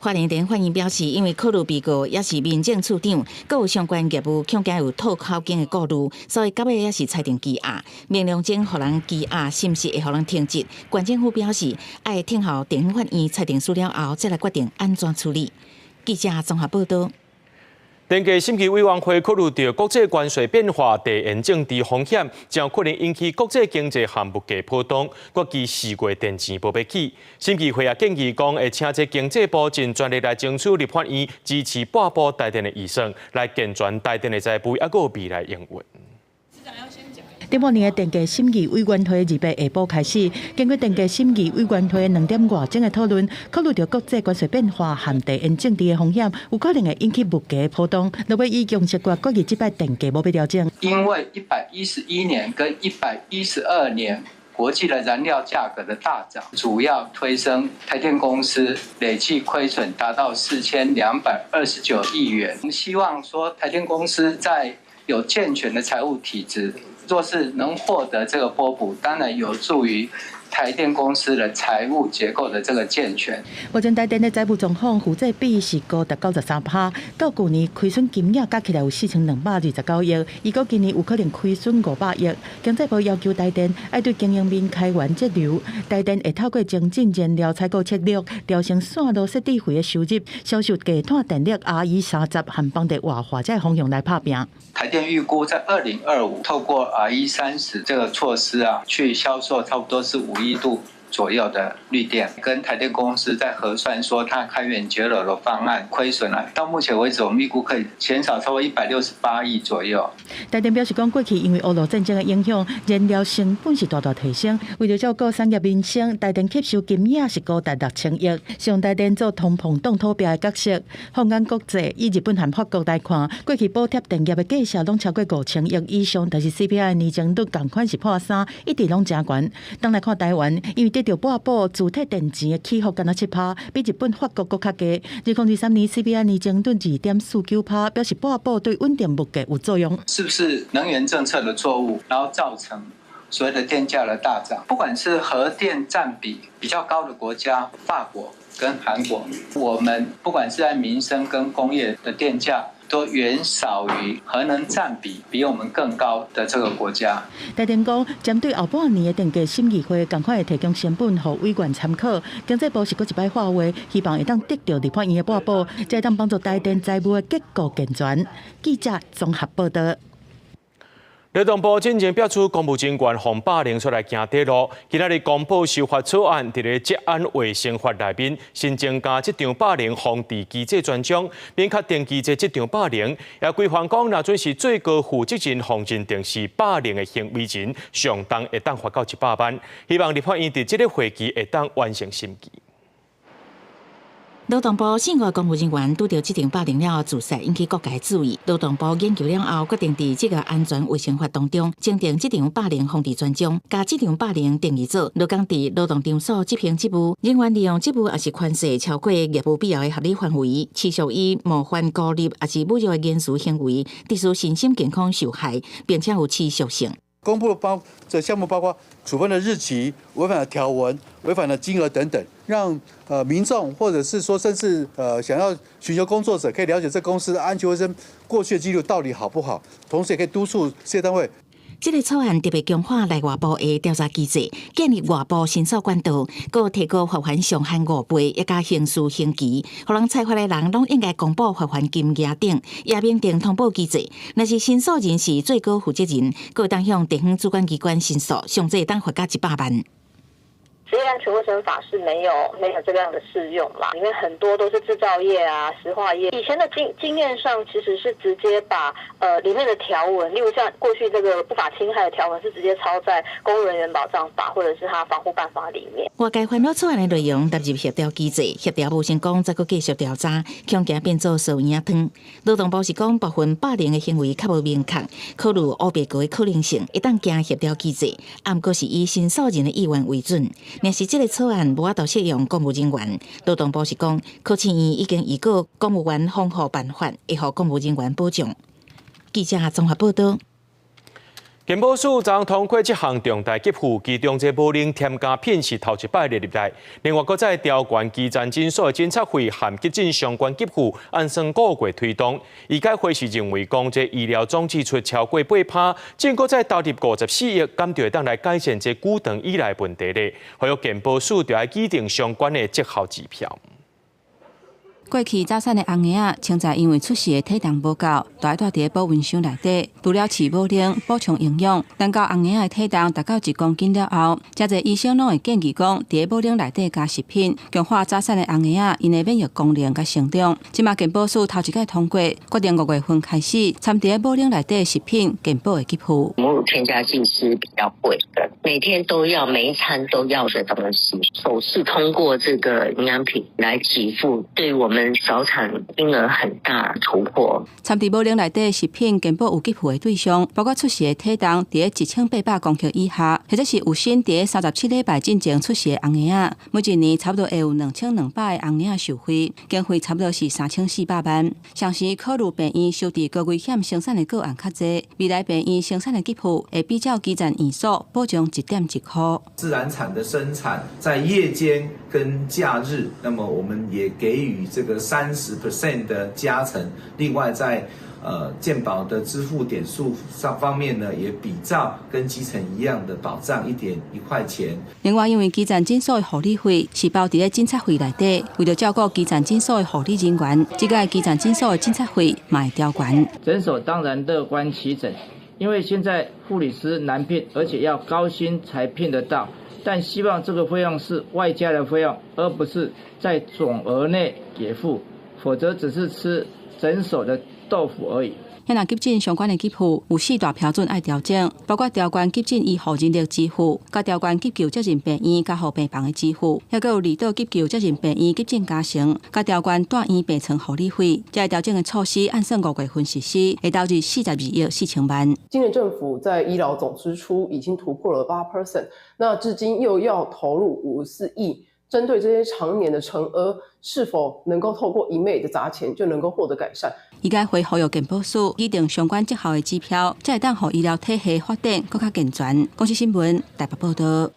S3: 花蓮地法院表示，因為考慮被告也是民政處長，閣有相關業務恐驚有套口供的顧慮，所以到尾也是裁定羈押。明良珍予人羈押，是毋是會予人停職？縣政府表示，愛等候地方法院裁定書了後，再來決定按怎處理。記者綜合報道。
S2: 電價審議委員會考慮著國際關稅變化、地緣政治風險，將可能引起國際經濟和物價波動，預計4月電錢無欲起。審議會也建議講，會請這經濟部盡全力來爭取立法院支持撥補台電的預算，來健全台電的財務，抑閣有未來營運。
S19: 頂半年的電價審議委員會二八下晡開始，經過電價審議委員會2點外鐘的討論，考慮著國際關稅變化和地緣政治的風險，有可能會引起物價波動。落尾以共識決決議，這擺電價無欲調整。
S25: 因為111年跟112年國際的燃料價格的大漲，主要推升台電公司累計虧損達到4229億元。我們希望說台電公司在有健全的財務體制。若是能獲得這個撥補，當然有助於台電公司的財務結構的這個健全。
S19: 目前台電的財務狀況負債比是高達93%，到舊年虧損金額加起來有4229億，預估今年有可能虧損500億。經濟部要求台電愛對經營面開源節流，台電會透過精進燃料採購策略，調升線路設置費的收入，銷售低碳電力 RE30和邦地活化這個方向來拍拚。
S25: 台電預估在2025透過 RE 30這個措施啊，去銷售差不多是5億度左右的綠電，跟台電公司在核算說，它開源節流的方案虧損了。到目前為止，我們預估可以減少超過168億左右。
S19: 台電表示講，過去因為俄羅戰爭的影響，燃料成本是大大提升。為著照顧產業民生，台電吸收金額是高達6000億。上台電做通膨擋土壁的角色，放眼國際，以日本和法國來看，過去補貼電業的價數攏超過5000億以上，但是 CPI 年增率仝款是破3，一直攏誠懸。當來看台灣，因為得著撥補自退電錢的起伏干焦7%，比日本、法國閣較低。2023年 CPI 年增率2.49%，表示撥補對穩定物價有作用。
S25: 是不是能源政策的錯誤，然後造成所謂的電價的大漲？不管是核電佔比比較高的國家，法國跟韓國，我們不管是在民生跟工業的電價，都遠少於核能佔比比我們更高的這個國家。
S19: 台電講，針對後半年的電價審議會，仝款會提供成本予委員參考。經濟部是閣一擺喊話，希望會當得著立法院的撥補，才會當幫助台電財務的結構健全。記者綜合報導。
S2: 勞動部進前表示，公務人員防霸凌出來行短路。今仔日公布修法草案，佇咧職安衛生法內面新增加職場霸凌防治機制專章，明確定義這職場霸凌，也規範講，若準是最高負責人予認定是霸凌的行為人，上重會當罰到100萬。希望立法院佇這个會期會當完成審議。
S3: 勞動部四月公務人員拄著職場霸凌了後自殺，引起各界注意。勞動部研究了後，決定佇職業安全衛生法當中，增訂職場霸凌防治專章，共職場霸凌定義做勞工佇勞動場所執行職務，人員利用職務抑是權勢超過業務必要的合理範圍，持續以冒犯、孤立抑是侮辱的言辭行為，致使身心健康受害，並且有持續性。
S5: 公布的包這項目包括處分的日期、違反的條文、違反的金額等等，讓民眾或者是說甚至想要尋求工作者可以了解這公司的安全衛生過去的記錄到底好不好，同時也可以督促事業單位。
S3: 這个草案特別強化內外部的調查機制，建立外部申訴管道，閣提高罰鍰上限5倍，也加刑事刑期，予人裁罰的人攏應該公布罰鍰金額等，也明定通報機制。若是申訴人是最高負責人，閣會當向地方主管機關申訴，上濟會當罰到100萬。
S6: 職業安全衛生法是沒有這樣的適用啦，裡面很多都是製造業啊、石化業。以前的經驗上其實是直接把裡面的條文，例如像過去這個不法侵害的條文，是直接抄在公務人員保障法或者是它防護辦法裡面。
S3: 外界煩惱草案的內容納入協調機制，協調無成功，再閣繼續調查，恐驚變做臊圓仔湯。勞動部是講部分霸凌的行為較無明確，考慮烏白過的可能性，會當行協調機制，毋過是以申訴人的意願為準。若是這个草案無法度適用公務人員，勞動部是講，考試院已經預告公務員防護辦法，會予公務人員保障。記者綜合報導。
S2: 健保署昨通過這項重大給付，其中這母乳添加品是頭一擺列入來。另外，閣再調懸基層診所的診察費和急診相關給付，按算個月推動。醫改會是認為講，這醫療總支出超過8%，政府再投入54億，敢就會當來改善這久長以來問題咧。呼籲健保署就愛擬定相關的績效指標。
S7: 過去早產的紅嬰仔，穿在因為出世的體重無夠，就愛蹛佇保溫箱內底，除了飼母奶補充營養。等到紅嬰仔的體重達到1公斤了後，誠濟醫生攏會建議講，佇母奶內底加食品，強化早產的紅嬰仔𪜶的免疫功能佮成長。這馬健保署頭一擺通過，決定5月份開始，摻佇母奶內底食品健保會給付。
S8: 母乳添加劑是比較貴的，每天都要，每一餐都要的東西，首次通過這個營養品來給付，對我們早產嬰兒很大突破。
S7: 摻佇母奶內底食品健保有給付的對象，包括出世的體重佇1800公克以下，或者是有身佇37禮拜進前出世的紅嬰仔，每一年差不多會有2200个紅嬰仔受惠，經費差不多是3400萬。同時考慮病院收治高危險生產的個案較濟，未來病院生產的給付會比照基層院所保障1.1箍。
S16: 自然產的生產在夜間跟假日，那麼我們也給予這個30% 的加成。另外在健保的支付點數上方面呢，也比照跟基層一樣的保障1.1塊錢。
S7: 另外，因為基層診所的護理費是包佇咧診察費內底，為著照顧基層診所的護理人員，這個基層診所的診察費嘛會調懸。
S26: 診所當然樂觀其成，因為現在護理師難聘，而且要高薪才聘得到。
S9: 但希望這個費用是外加的費用，而不是在總額內給付，否則只是吃診所的豆腐而已。
S7: 若急診相關的給付有四大標準愛調整，包括調懸急診醫護人力支付、佮調懸急救責任病院加護病房的支付，抑閣有離島急救責任病院急診加成，佮調懸住院病床護理費。這個調整的措施按算5月份實施，會投入42億4千萬。
S10: 今年政府在醫療總支出已經突破了8%，那至今又要投入54億。針對這些長年的沉疴，是否能夠透過一昧的砸錢就能夠獲得改善？
S7: 伊該會呼籲健保署擬定相關績效的指標，才會當予醫療體系發展閣較健全。公視新聞台北報導。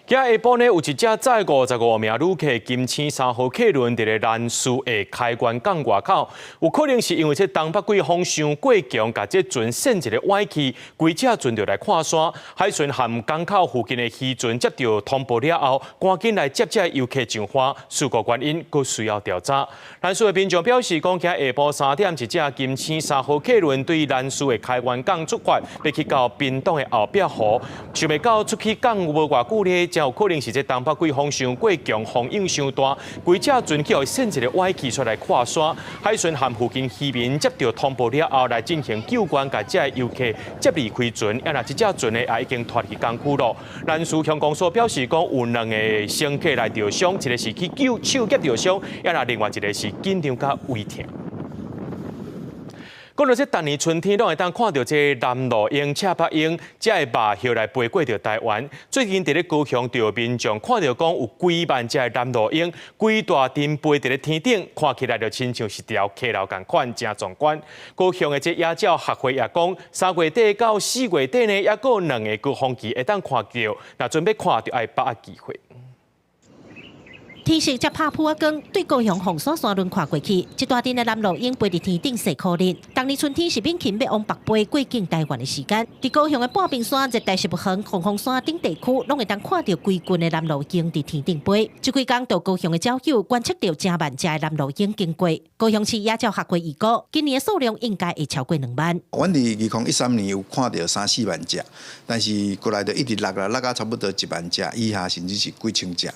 S2: 今下晡呢，有一隻載55名旅客金星3號客輪佇咧蘭嶼的開元港外口，有可能是因為這東北季風傷過強，共這船扇一个歪去，規隻船就來跨山。海巡和港口附近的漁船接到通報了後，趕緊來接這遊客上岸，事故原因閣需要調查。蘭嶼的民眾表示，講今下晡3點，一隻金星3號客輪對蘭嶼的開元港出發，欲去到屏東的後壁湖，想袂到出去港無偌久呢，真有可能是這東北季風傷過強，風湧傷大，規隻船去予扇一个歪去出來跨山。海巡和附近漁民接到通報了後，來進行救援，共這个遊客接離開船。啊，若這隻船呢，也已經脫離港區咯。蘭嶼鄉公所表示講，有兩个乘客來著傷，一个是去救手夾著傷，啊，若另外一个是緊張佮胃疼。講到這逐年春天，攏會當看著這南鷺鶯、赤腹鷹，這个肉葉來飛過著台灣。最近佇咧高雄，就有民眾看著講有幾萬隻南鷺鶯，規大陣飛佇咧天頂，看起來就親像是條溪流仝款，誠壯觀。高雄的這野鳥學會也講，3月底到4月底呢，猶閣有兩个高峰期會當看著，若準備看著愛把握機會。
S11: 天色才拍殕仔光，對高雄鳳山山崙看過去，一大陣的南鷺鷹飛佇天頂細苦日。逐年春天是猛禽欲往北飛過境台灣的時間。佇高雄的半屏山、熱帶植物園、鳳凰山等地區，攏會當看著規群的南鷺鷹佇天頂飛。這幾工到高雄的鳥友觀測著成萬隻的南鷺鷹經過。高雄市野鳥學會預估，今年的數量應該會超過2萬。
S12: 阮佇2013年有看著三四萬隻，但是過來就一直落啦，落到差不多1萬隻以下，甚至是幾千隻。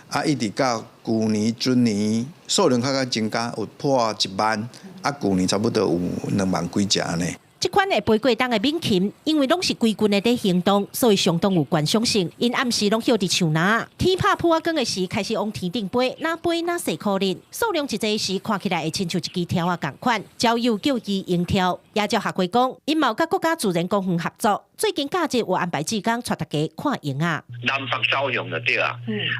S12: 啊，一直到舊年、今年數量較較增加，有破1萬，啊，舊年差不多有2萬幾隻按呢。
S11: 這款會飛過冬的猛禽，因為攏是規群的佇行動，所以相當有觀賞性。𪜶暗時攏歇佇樹林，天拍殕仔光的時開始往天頂飛，若飛若細苦日，數量一濟時，看起來會親像一支柱仔仝款。鳥友叫伊鷹柱。野鳥學會講，𪜶嘛有佮國家自然公園合作，最近假日有安排志工帶大家看鷹仔。
S13: 南北走向就對啊。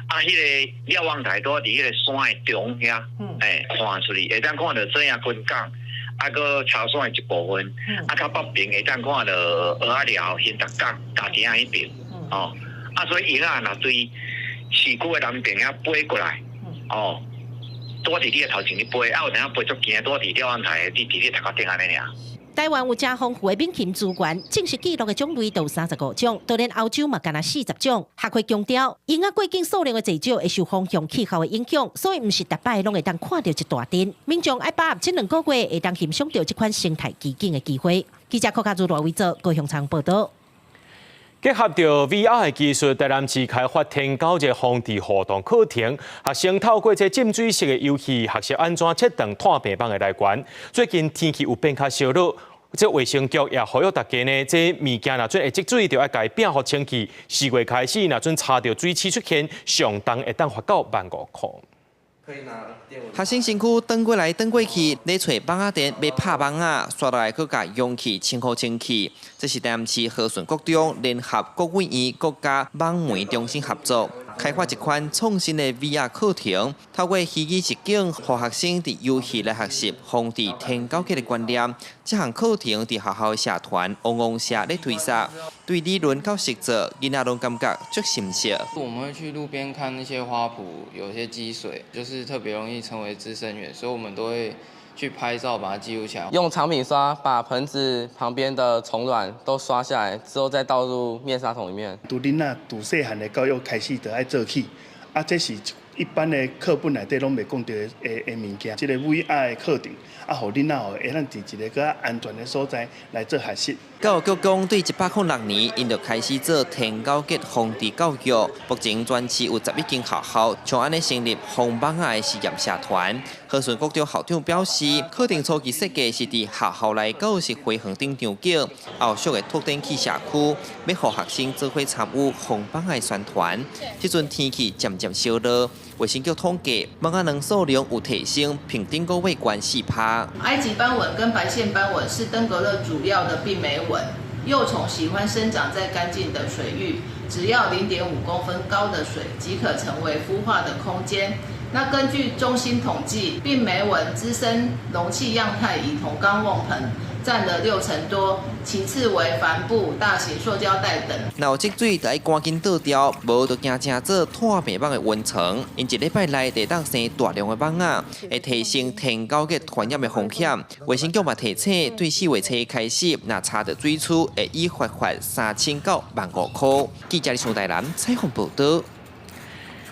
S13: 啊，彼个瞭望台拄佇彼个山的中遐，欸，看出去會當看著左營軍港。啊，閣柴山的一部分，啊，較北爿會當看著蚵仔寮、興達港、大田仔彼爿，哦，啊，所以鷹仔若對市區的南爿遐飛過來，哦，拄佇你的頭前咧飛，啊，有當飛足近，拄佇瞭望台，佇你頭殼頂按呢爾。
S11: 台灣有誠豐富的猛禽資源，正式記錄的種類都有35種，就連歐洲嘛干焦40種。學會強調，鷹仔過境數量的濟少會受風向氣候的影響，所以毋是逐擺攏會當看著一大陣。民眾愛把握這2個月會當欣賞著這款生態奇景的機會。記者柯家如羅維澤高雄場報導。
S2: 結合著 VR 的技術，台南市開發天狗節防治互動課程，學生透過這浸水式的遊戲學習按怎切斷拖病蠓的來源。最近天氣有變較燒熱，這衛生局也呼籲大家呢，這物件若準會積水，就愛共摒予清氣。4月開始，若準查著水刺出現，上重會當罰到15,000塊。
S26: 學生身軀轉過來轉過去，咧揣蠓仔電欲拍蠓仔，煞落來閣共容器清好清氣。這是台南市和順國中聯合國衛院國家網媒中心合作，開發一款創新的 VR 課程，透過虛擬實境，予學生佇遊戲來學習防治天狗結的觀念。這項課程佇學校的社團嗡嗡社咧推廣，對理論到實作，囡仔攏感覺足深切。
S27: 我們會去路邊看那些花圃，有些積水，就是特別容易成為孳生源，所以我們都會去拍照，把它記錄起來。
S28: 用長柄刷把盆子旁邊的蟲卵都刷下來，之後再倒入滅殺桶裡面。
S29: 從囡仔從細漢的教育開始就愛做起，啊，這是一
S1: 一般的課本內底攏袂講著的物件，這個 VR 的課程，啊，予囡仔吼會當佇一個較安全的所在來做學習。
S26: 教育局講，對106年，𪜶就開始做天狗結防治教育。目前全市有11間學校，像按呢成立防蠓仔的實驗社團。和順國中校長表示，課程初期設計是佇學校內閣是花園頂場景，後續會拓展去社區，欲予學生做伙參與防蠓仔的宣傳。這陣天氣漸漸燒熱，衛生局統計，蠓仔卵數量有提升，平頂個月懸4%。
S4: 埃及斑蚊跟白線斑蚊是登革熱主要的病媒蚊，幼蟲喜歡生長在乾淨的水域，只要0.5公分高的水即可成為孵化的空間。那根據中心統計，病媒蚊孳生容器樣態以銅缸甕盆佔了6成多，其次為帆布、大型塑膠袋等。
S26: 若有積水，就愛趕緊倒掉，無就驚成做拖病蠓的溫床。𪜶一禮拜內會當生大量的蠓仔，會提升天狗結傳染的風險。衛生局嘛提醒，對4月初開始，若查著水蛆，會依罰款3000到15,000塊。記者李台南採訪報導。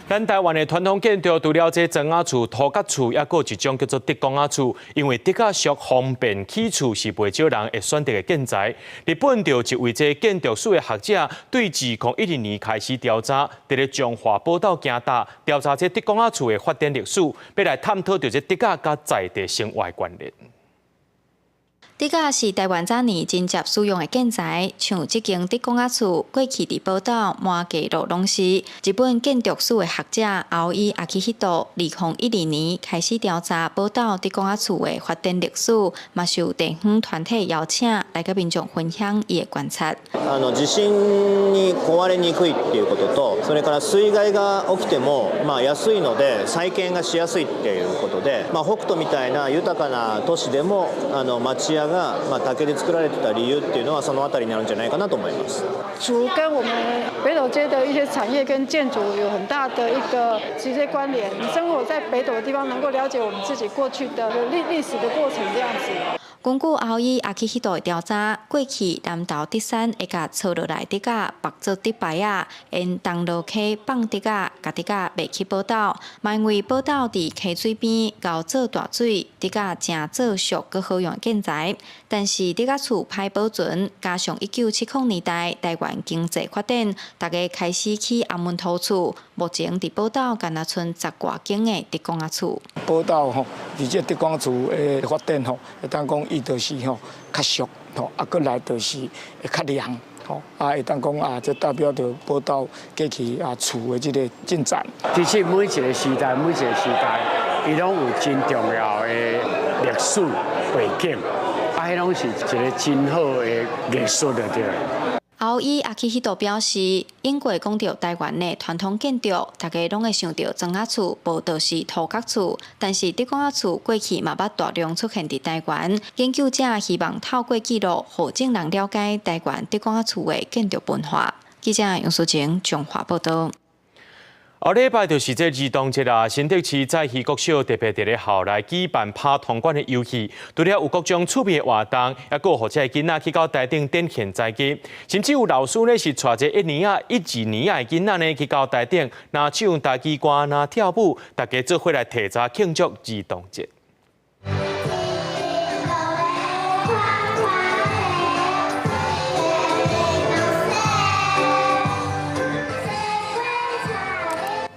S2: 咱台灣的傳統建築，除了這磚仔厝、土角厝，猶閣有一種叫做竹枋仔厝。因為竹仔俗方便起厝，是袂少人會選擇的建材。日本就一位這建築史的學者，對2012年開始調查，佇咧彰化寶斗行踏調查這竹枋仔厝的發展歷史，欲來探討著這竹仔佮在地生活的關聯。
S14: 竹仔是台灣早年真濟使用的建材，像這間竹枋仔厝，過去佇寶斗滿街路攏是。日本建築史的學者奧伊阿基希多，2012年開始調查寶斗竹枋仔厝的發展歷史，嘛受地方團體邀請來佮民眾分享伊的觀察。
S15: 地震に壊れにくいっていうことと、それから水害が起きてもまあ安いので再建がしやすいっていうことで、まあ北斗みたいな豊かな都市でも町家がまあ竹で作られてた理由っていうのはそのあたりになるんじゃないかなと思います。
S17: 竹跟我們北斗街的一些產業跟建築有很大的一個直接關聯。你生活在北斗的地方，能夠了解我們自己過去的歷史的過程，這樣子。
S14: 根據奧伊阿基希多的調查，過去南投竹山會共搓落來竹仔，縛做竹牌仔，沿銅鑼溪放竹仔，共竹仔賣去寶斗。嘛因為寶斗佇溪水邊𠢕做大水，竹仔誠做俗閣好用的建材。但是竹仔厝歹保存，加上1970年代台灣經濟發展，大家開始起紅毛土厝。目前佇寶斗干焦賰十外間的竹枋仔厝。
S18: 寶斗吼，佇這竹枋厝的發展吼，會當講伊就是吼較俗吼，啊，閣來就是會較涼吼，啊，會當講啊，這代表著寶斗過去啊厝的這個進展。
S20: 其實每一個時代，每一個時代，伊攏有真重要的歷史背景，啊，彼攏是一個真好的藝術就對。
S14: 奧伊阿基希多表示，英國講著台灣的傳統建築，大家攏會想著磚仔厝，無就是土角厝。但是竹枋仔厝過去嘛捌大量出現佇台灣。研究者希望透過記錄，予眾人了解台灣竹枋仔厝的建築文化。記者楊淑晴彰化報導。
S2: 後禮拜就是這兒童節啦，新竹市在溪國小特別佇咧校內舉辦拍銅管的遊戲，除了有各種趣味的活動，猶閣予這个囡仔去到台頂展現才藝，甚至有老師呢是帶這一年仔、一二年仔的囡仔呢去到台頂，若唱台語歌，若跳舞，大家做伙來提早慶祝兒童節。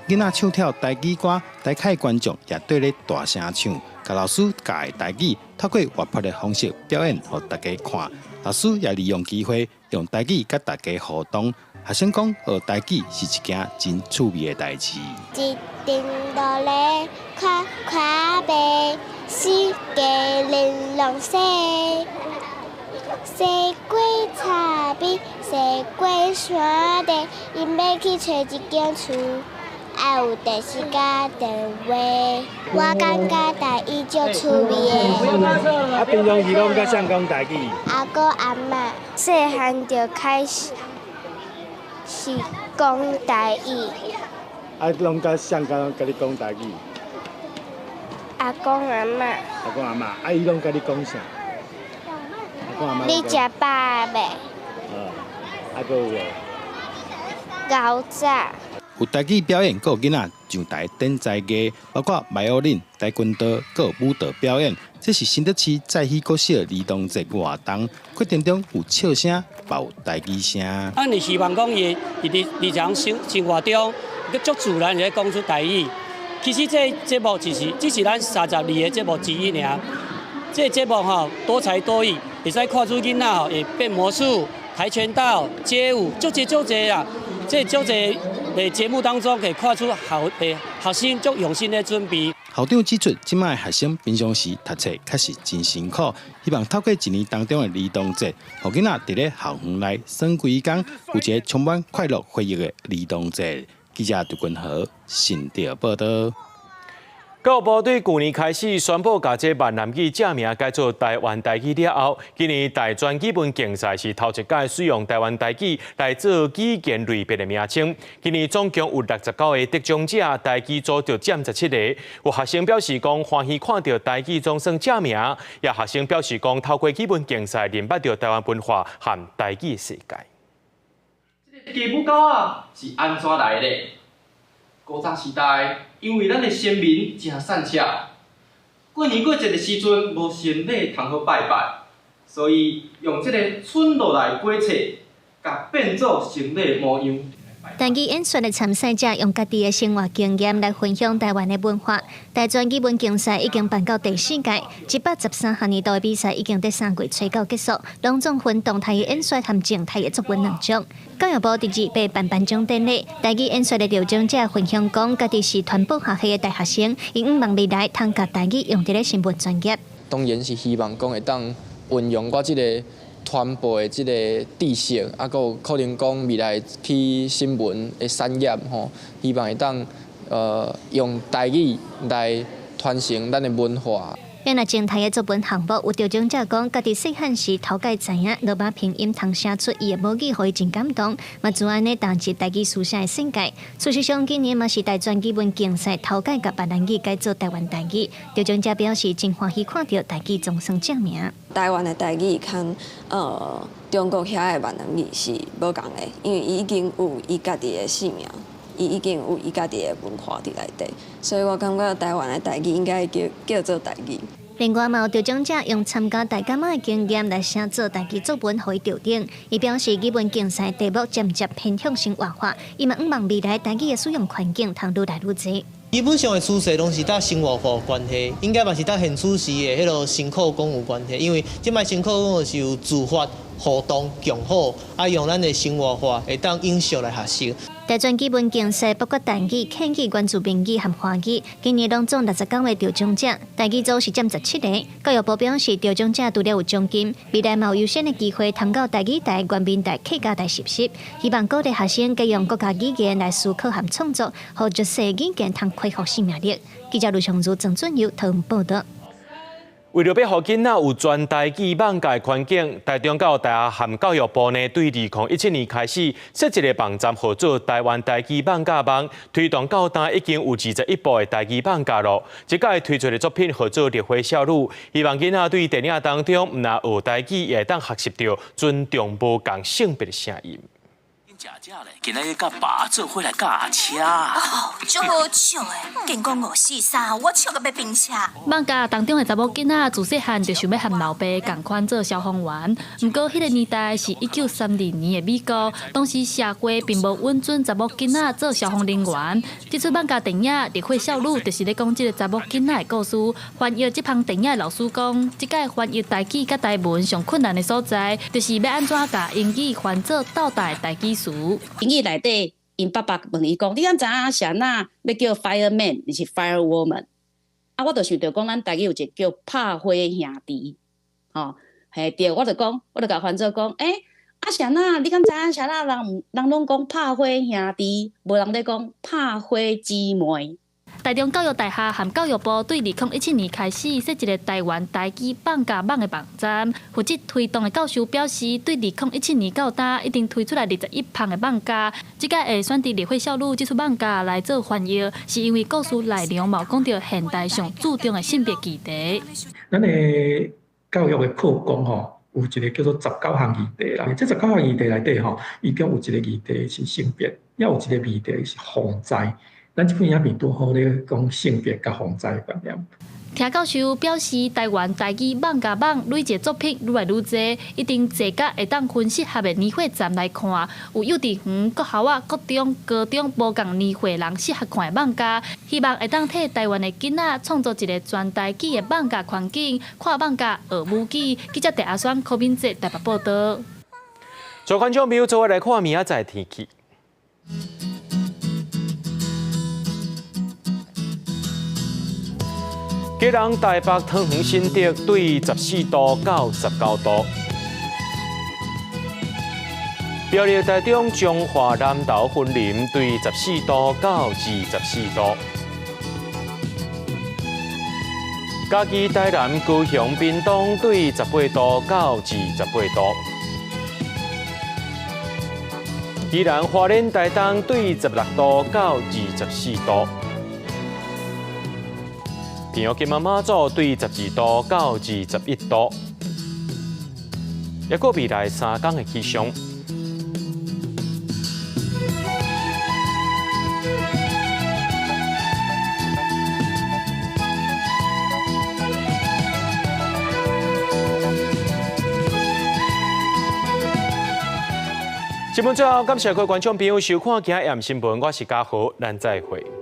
S21: 囡仔唱跳台語歌，台下觀眾也綴咧大聲唱，共老師教的台語，透過活潑的方式表演予大家看。老師也利用機會用台語佮大家互動。學生講學台語是一件真趣味的代誌。
S29: 一陣落來，看看白，四界玲瑯西，西過草坪，西過山地，𪜶欲去揣一間厝。愛有電視佮電話，我感覺台語足趣味的。
S22: 啊，平常時攏佮誰講台語？
S29: 阿公阿嬤，細漢就開始是講台語。
S22: 啊，攏佮誰講佮你講台語？
S29: 阿公阿嬤。
S22: 阿公阿嬤，啊，伊攏佮你講啥？阿公阿嬤。
S29: 你食飽未？
S22: 啊，閣有無？
S29: 牛雜。
S21: 有台語表演，閣有囡仔上台展才藝，包括舞龍、跆拳道、閣有舞蹈表演。這是新竹市再起國小兒童節活動，過程中有笑聲，嘛有台語聲。
S3: 咱是希望講伊佇日常生活中，閣足自然會講出台語。其實這節目只是咱32個節目之一爾。這個節目吼多才多藝，會使看出囡仔吼會變魔術、跆拳道、街舞，足濟足濟啦。這足濟的節目當中，可以看出好的學生足用心咧準備。
S21: 校長指出，這擺學生平常時讀冊確實真辛苦，希望透過一年當中的兒童節，予囡仔佇咧校園內耍規工，有一個充滿快樂回憶的兒童節。記者杜君豪新竹報道。
S2: 教育部對舊年開始宣布，共這閩南語正名改做台灣台語了後，今年大專語文競賽是頭一屆使用台灣台語來做語言類別的名稱。今年總共有69個得獎者，台語組就佔17個。有學生表示講歡喜看著台語總算正名，也學生表示講透過語文競賽認捌著台灣文化和台語世界。
S5: 這個雞母狗仔是按怎來的？古早時代，因為咱的先民誠善巧，過年過節的時陣無神禮通好拜拜，所以用這個村落來過節，共變做神禮模樣。
S6: 台語演說的參賽者用家己的生活經驗來分享台灣的文化。大專語文競賽已經辦到第四屆，113學年度的比賽已經佇3月初九結束，攏總分動態的演說和靜態的作文兩種。教育部佇2八辦頒獎典禮，台語演說的得獎者分享講，家己是傳播學系的大學生，𪜶向望未來通共台語用佇咧新聞專業。
S27: 當然是希望講會當運用我這個傳播的這個知識，啊，閣有可能講未來去新聞的產業吼，希望會當用台語來傳承咱的文化。
S6: 那靜態的作文項目，有得獎者講，家己細漢時頭擺知影羅馬拼音通寫出伊的母語，予伊真感動，嘛自按呢踏入台語書寫的世界。事實上，今年嘛是大專語文競賽頭擺共閩南語改做台灣台語，得獎者表示真歡喜看著台語總算正名。
S8: 台灣的台語佮中國遐的閩南語是無仝的，因為伊已經有伊家己的姓名，伊已經有伊家己的文化佇內底，所以我感覺台灣的台語應該叫做台語。
S6: 另外，嘛有得獎者用參加大甲媽的經驗來寫作台語作文，予伊得獎。伊表示語文競賽題目漸漸偏向生活化，伊嘛向望未來台語的使用環境通愈來愈濟。
S16: 基本上的趨勢攏是佮生活化有關係，應該嘛是佮現此時的彼個新課綱有關係，因為這擺新課綱就是有自發、互動、共好，啊用咱的生活化會當影響來學習。
S6: 大專語文競賽包括台語、客語、原住民語和華語，今年攏總69位得獎者，台語組是佔17個。教育部表示，得獎者除了有獎金，未來嘛有優先的機會通到台語台、原民台、客家台實習。希望鼓勵學生共用國家語言來思考和創作，予弱勢語言通恢復生命力。記者盧尚如、鄭俊友桃園報導。
S2: 為著欲予囡仔有全台語艋舺的環境，台中教育大學和教育部呢，對2017年開始設一個網站，號做台灣台語艋舺網，推動到今已經有21部的台語艋舺咯。這屆推出的作品號做《綠花少女》，希望囡仔對電影當中毋但學台語，也會當學習著尊重無仝性別的聲音。
S19: 今仔日佮爸做伙來駕車。
S23: 哦，足好笑的，見講5、4、3，我笑到欲冰車。
S24: 艋舺當中的查某囡仔自細漢就想欲和老爸仝款做消防員，毋過彼個年代是1932年的美國，當時社會並無允准查某囡仔做消防人員。這齣艋舺電影《綠火少女》就是咧講這個查某囡仔的故事。翻譯這項電影的老師講，這擺翻譯台語佮台文上困難的所在，就是欲按怎共英語翻做鬥大的台語詞。
S25: 英語內底，𪜶爸爸問伊講：你敢知影是按怎欲叫 fireman，抑是 firewoman？啊，我就想著講，咱台語有一個叫拍火兄弟，吼，嘿對，我就講，我就共翻做講，欸，啊是按怎？你敢知影是按怎人人攏講拍火兄弟，無人咧講拍火姊妹。
S24: 台中教育大學和教育部對2017年開始設一個台灣台語艋舺網的網站，負責推動的教授表示，對2017年到今已經推出來21項的艋舺。這擺會選佇綠火少女這齣艋舺來做翻譯，是因為故事內容嘛有講著現代上注重的性別議題。
S30: 咱的教育的課綱吼，有一個叫做十九項議題啦。這十九項議題內底吼，伊中有一個議題是性別。猶有一个議題是防災，咱這本猶未拄好咧講性別佮防災觀念。
S24: 聽教授表示，台灣台語艋舺網累積作品愈來愈濟，一定濟甲會當分適合的年歲層來看。有幼稚園、國校仔、國中、高中無仝年歲人適合看的艋舺，希望會當替台灣的囡仔創造一个全台語的艋舺環境，看艋舺學母語。記者鄭阿雙、柯敏哲台北報導。
S2: 做觀眾朋友，做伙來看明仔載天氣。基隆、台北、桃園、新竹對14度到19度。苗栗、台中、彰化、南投、雲林對14度到24度。嘉義、台南、高雄、屏東對18度到28度。宜蘭、花蓮、台東對16度到24度。平陽金門馬祖對12度到21度。抑閣未來3工的氣象。新聞最後，感謝各位觀眾朋友收看今日新聞，我是嘉豪，咱再會。